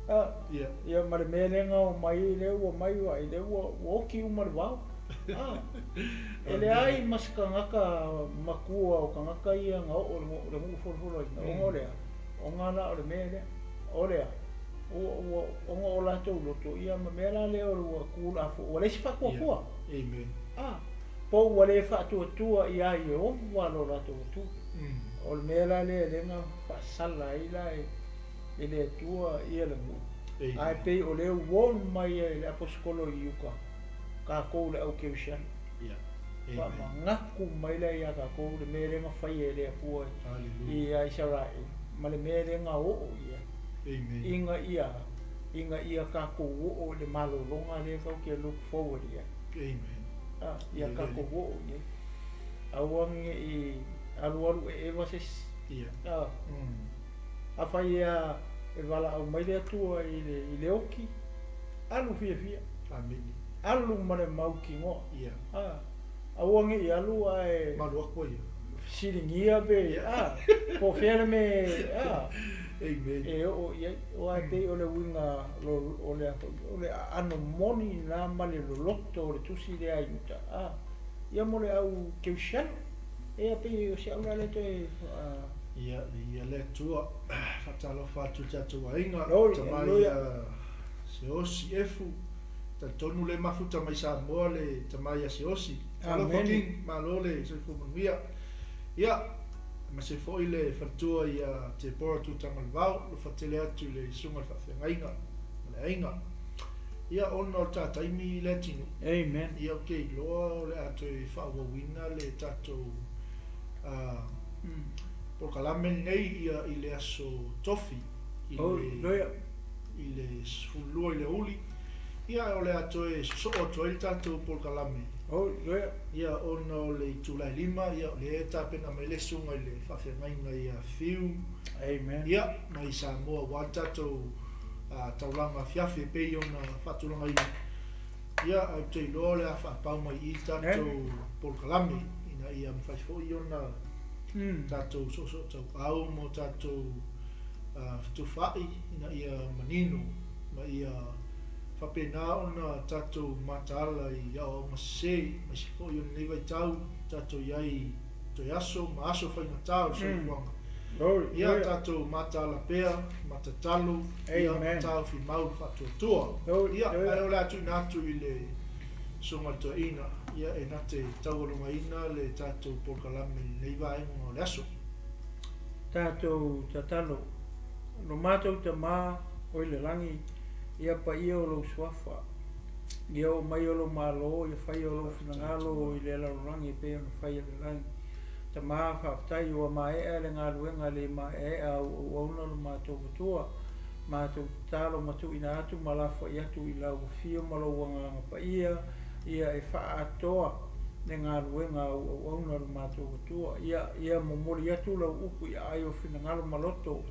A, ia ma le mea lea na omai ai lea ua omai vaai lea ua oti uma le vao. A, e leai ma se tagata matua o tagata ia na oo i le nuu folafolaina, ona o le a? Ona la o le mea lea, o le a? Ua, ua, ona o latou loto, ia ma mea la lea o le ua tuulafoa, ua leai se faatuatua. Amen. A, po ua le faatuatua ia Ieova lo latou Atua. O le mea la lea lea na faasala ai la e, e le Atua ia le nuu. Amen. Ae pei o lea warn mai ai le aposetolo i uka, tatou le au kerisiano. Yeah. Amen. Faamanatu mai la ia tatou le mea lea na faia e le Atua Hallelujah. ia Isaraelu ma le mea lea na oo i ai. Amen. Ina ia, ina ia tatou oo i le malologa lea tatou te look forward i ai. Amen. A, ia tatou oo i ai. Aua ne i alualu eeva se isi. Ia. A, afai lava e valaau mai le Atua i le, i le oki, alu fiafia. Amene. Alu ma le mautinoa. Ia. A, aua ne i alu ae. Malu atu ai. Fesiligia pe, a, po o fea le mea, a, Amen. e oo i ai. Aua e pei o le uiga o le, o le aano moni lena ma le loloto o le tusi lea i uta, a, ia mo le au kerisiano. Ia pei o si au la lea toe, a. Ia, viia le Atua. Faatalofa atu i tatou aiga, Glory, tamai hallelujah. Seosi Efu, talitonu le mafuta mai Samoa le tamai ia Seosi. Talofa Amen. King, malo le soifua manuia. Ia, aemaise foi le faletua ia Deborah Tutagalevao, alofa tele atu i le susuga i le faafeagaiga ma le aiga. Ia, ona o le ta taimi Leatinuu. Amen. Ia, ou te iloa o le a toe faaauauina le tatou polokalame lenei ia i le aso Tofi i le i le 12 i le aoauli. Ia, o le a toe sosoo atu ai le tatou polokalame. Ia, ona o le itula e 5, ia, o lea e tapena mai le susuga i le faafeagaiga ia Fiu. Amen. Ia, mai Samoa aua le tatou taulaga afiafi e pei ona faatulagaina. Ia, ae ou te iloa o le a faapau mai i i le tatou polokalame ina ia mafai foi ona tatou soosootauau ma o tatou fetufaai ina ia manino ma ia faapena ona tatou mataala i aoaoga sese, aemaise foi o lenei vaitau tatou i ai i toe aso ma aso faigata o le soifuaga. Ia tatou mataala pea ma tatalo, ia ma taofi mau le faatuatua. Ia, ae o le a tuuina atu i le Susuga i le Toeaina, ia e na te taualugaina le tatou polokalame i lenei vaega o le aso. Tatou tatalo. Lo matou Tama o i le lagi, ia paia o lou suafa. Ia oo mai o lou Malo, ia faia o lou finagalo i le lalolagi e pei ona faia i le lagi. Tama, faafetai ua maea le galuega le maeaea a ou auauna lo matou Atua. Matou tatalo ma tuuina atu ma lafoai atu i lau afio ma lou Agaga Paia, ia e faaatoa le galuega a ou auauna lo matou Atua. Ia, ia momoli atu lau upu i aai o finagalo ma loto,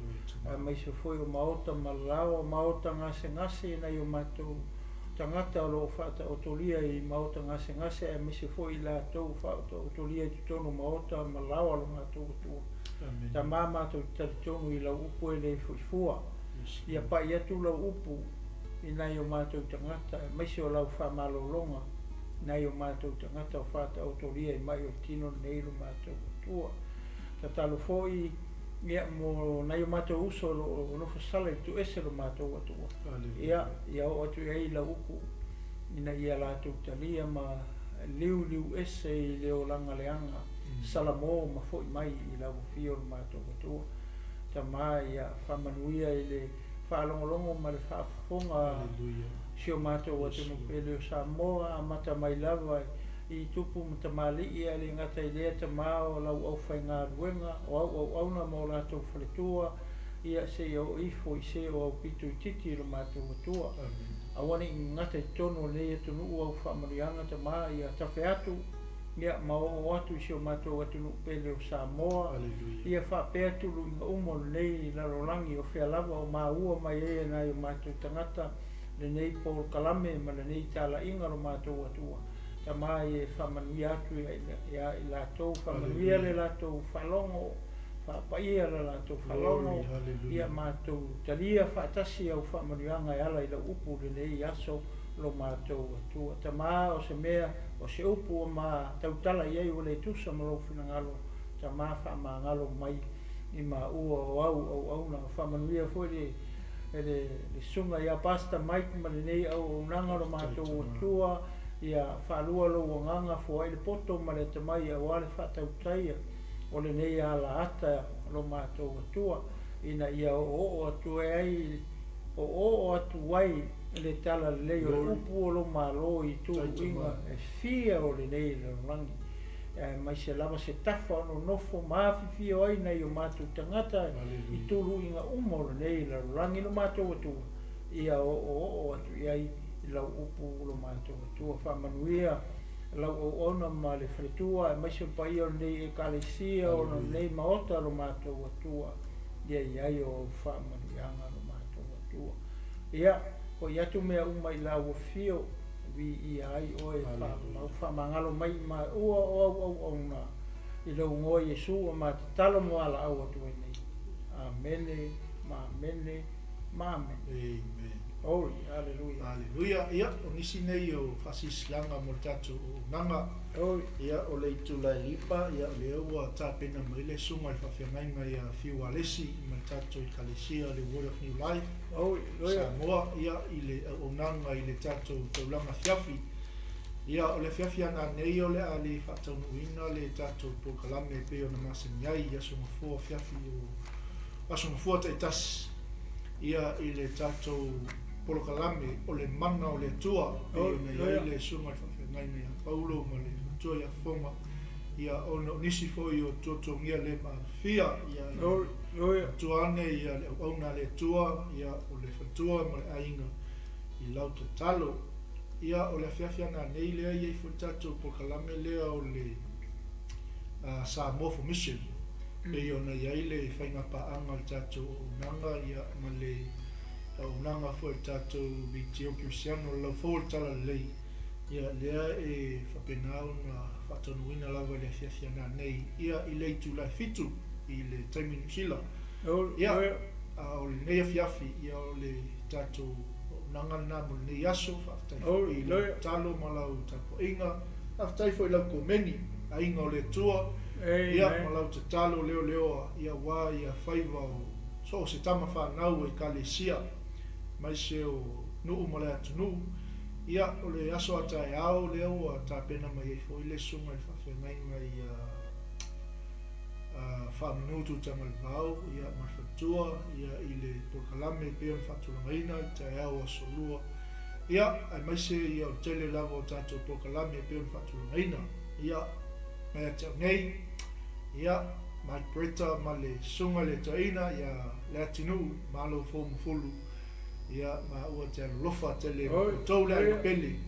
aemaise foi o maota ma laoa, maota gasegase nai o matou tagata o lo o faataotolia i maota gasegase aemaise foi i latou o faataotolia i totonu o maota ma laoa lo matou Atua. Tama, matou te talitonu i lau upu e le foi fua. Ia pai atu lau upu i nai o matou tagata aemaise o lau faamalologa i nai o matou tagata o faataotolia i mai o le tino lenei lo matou Atua. Tatalo foi ia mo nai o matou uso o lo o nofo sala i toese lo matou Atua. Ia, ia oo atu i ai lau upu ina ia latou talia ma liuliu ese i le olaga leaga, salamo ma foi mai i lau afio lo matou Atua. Tama, ia faamanuia i le faalogologo ma le faafofoga si o matou atunuu pele o Samoa, amata mai lava i tupu ma tamalii, ae le gata i lea Tama o lau aufaigaluega, o au auauna ma o latou faletua, ia seia oo ifo i se o aupito itiiti i lo matou Atua. Aua ne i gata i totonu o lenei atunuu au faamanuiaga Tama, ia tafe atu, ia ma oo atu i si o matou atunuu pele o Samoa, ia faapea tuluiga uma o lenei lalolagi o fea lava o maua mai ai e nai o matou tagata lenei polokalame ma lenei talaiga lo matou Atua. Tama ia e faamanuia atu ia i latou, faamanuia le latou faalogo, faapaia le latou faalogo, ia matou talia faatasi au faamanuiaga e ala i lau upu lenei aso lo matou Atua. Tama, o se mea, o se upu ua ma tautala i ai ua le tusa ma lou finagalo, Tama, faamagalo mai i maua o au auauna. Faamanuia foi le le susuga ia Pastor Mike ma lenei auaunaga o lo matou Atua, ia faalua lou agaga, foai le poto ma le atamai aua le faatautaia o lenei alaata o lo matou Atua, ina ia oooo atu ai, oooo atu ai le talalelei o le upu o lou Malo i tuluiga e fia o lenei lalolagi, aemaise lava se tafa o nonofo ma afifio ai nai o matou tagata i tuluiga uma o lenei lalolagi lo matou Atua, ia oooo atu i ai lau upu lo matou Atua. Faamanuia lau auauna ma le faletua, aemaise o le paia o lenei Ekalesia, o lenei maota lo matou Atua, ia i ai o au faamanuiaga lo matou Atua. Ia, foi atu mea uma i lau afio, viia ai oe, faamau faamagalo mai i maua o au auauna, i lou igoa Iesu ua ma tatalo ma valaau atu ai nei. Amene, ma amene, ma amene. Amen. Glory, hallelujah. Hallelujah. Ia, o nisi nei o faasilasilaga mo le tatou auaunaga. Glory. Ia, o le itula e 5, ia, o lea ua tapena mai le susuga i le faafeagaiga ia Fiu Alesi ma le tatou Ekalesia le Word of New Life. Hallelujah. Samoa, ia, i le auaunaga i le tatou taulaga afiafi. Ia, o le afiafi a nanei o le a le faataunuuina le tatou polokalame e pei ona masani ai i aso gafua afiafi o aso gafua taitasi, ia, i le tatou polokalame o le mana o le Atua, e pei ona i ai le Susuga i le Faafeagaiga ia Paulo ma le Matua ia Fofoga, ia ona o nisi foi o tuatuagia le maafia, ia matua ane ia le auauna a le Atua, ia o le faletua ma le aiga i lau tatalo. Ia o le afiafi a nanei lea e i ai foi le tatou polokalame lea o le Samoa for Mission, pei ona i ai le faiga paaga a le tatou auaunaga ia ma le auaunaga foi a le tatou VTO Kerisiano o le Laufou o le Talalelei, ia lea e faapena ona faataunuuina lava i le afiafi a nanei ia i le itula e 7 i le taimi Niu Sila. Ia, a o lenei afiafi, ia o le tatou auaunaga lena mo lenei aso. Faafetai foi i lau tatalo ma lau tapuaiga. Faafetai foi i lau komeni, aiga o le Atua, ia ma lau tatalo leoleoa, ia aua ia faiva o so o se tama fanau o Ekalesia, aemaise o nuu ma le atunuu. Ia, o le aso a taeao lea ua tapena mai ai foi le Susuga i le Faafeagaiga ia Faamanu Tutagalevao, ia ma le faletua, ia i le polokalame e pei ona faatulagaina i le taeao o aso Lua. Ia, aemaise ia o le tele lava o tatou polokalame e pei ona faatulagaina. Ia, mai ia te au nei, ia, Mike Bretta ma le Susuga i le Toeaina ia Leatinuu Malo Fou Mafulu, ia, ma ua te alolofa tele ma outou le aiga pele.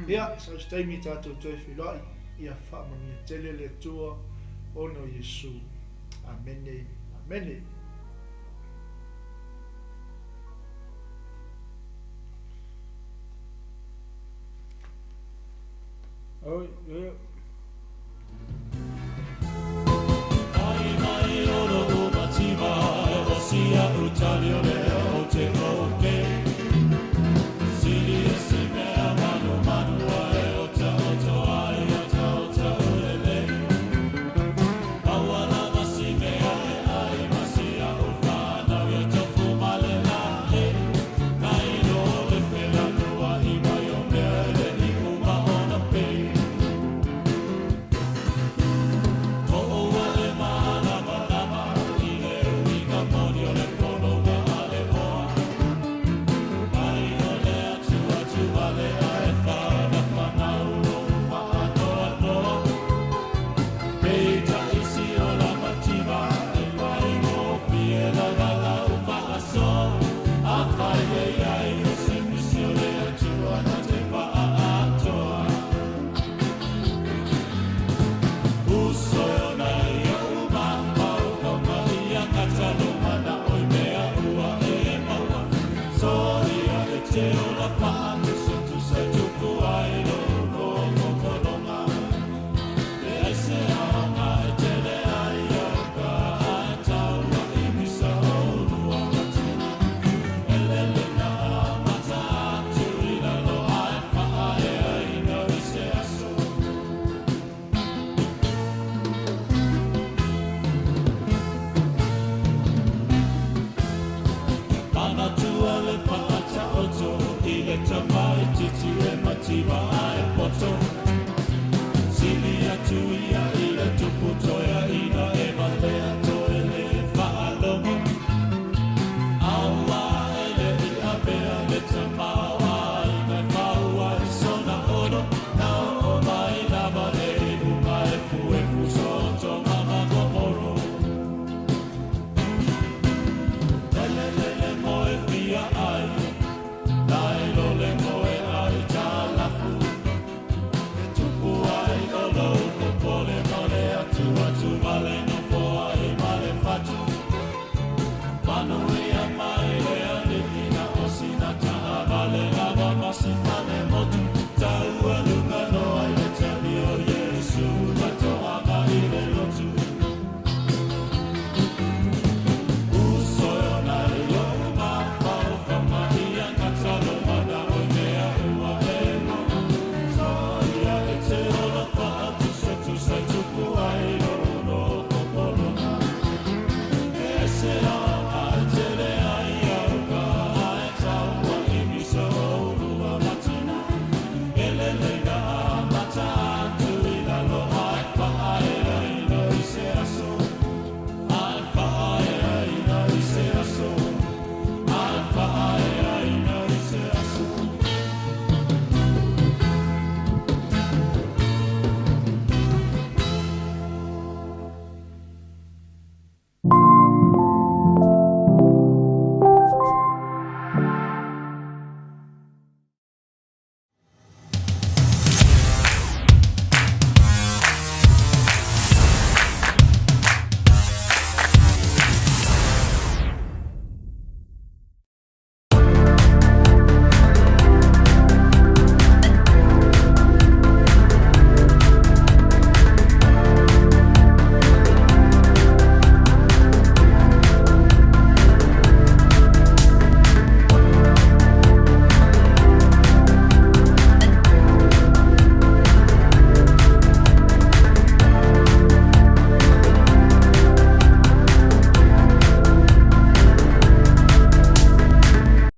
Ia, sau se taimi tatou toe feiloai, ia faamanuia tele le Atua ona o Iesu. Amene, amene. Oi, oi.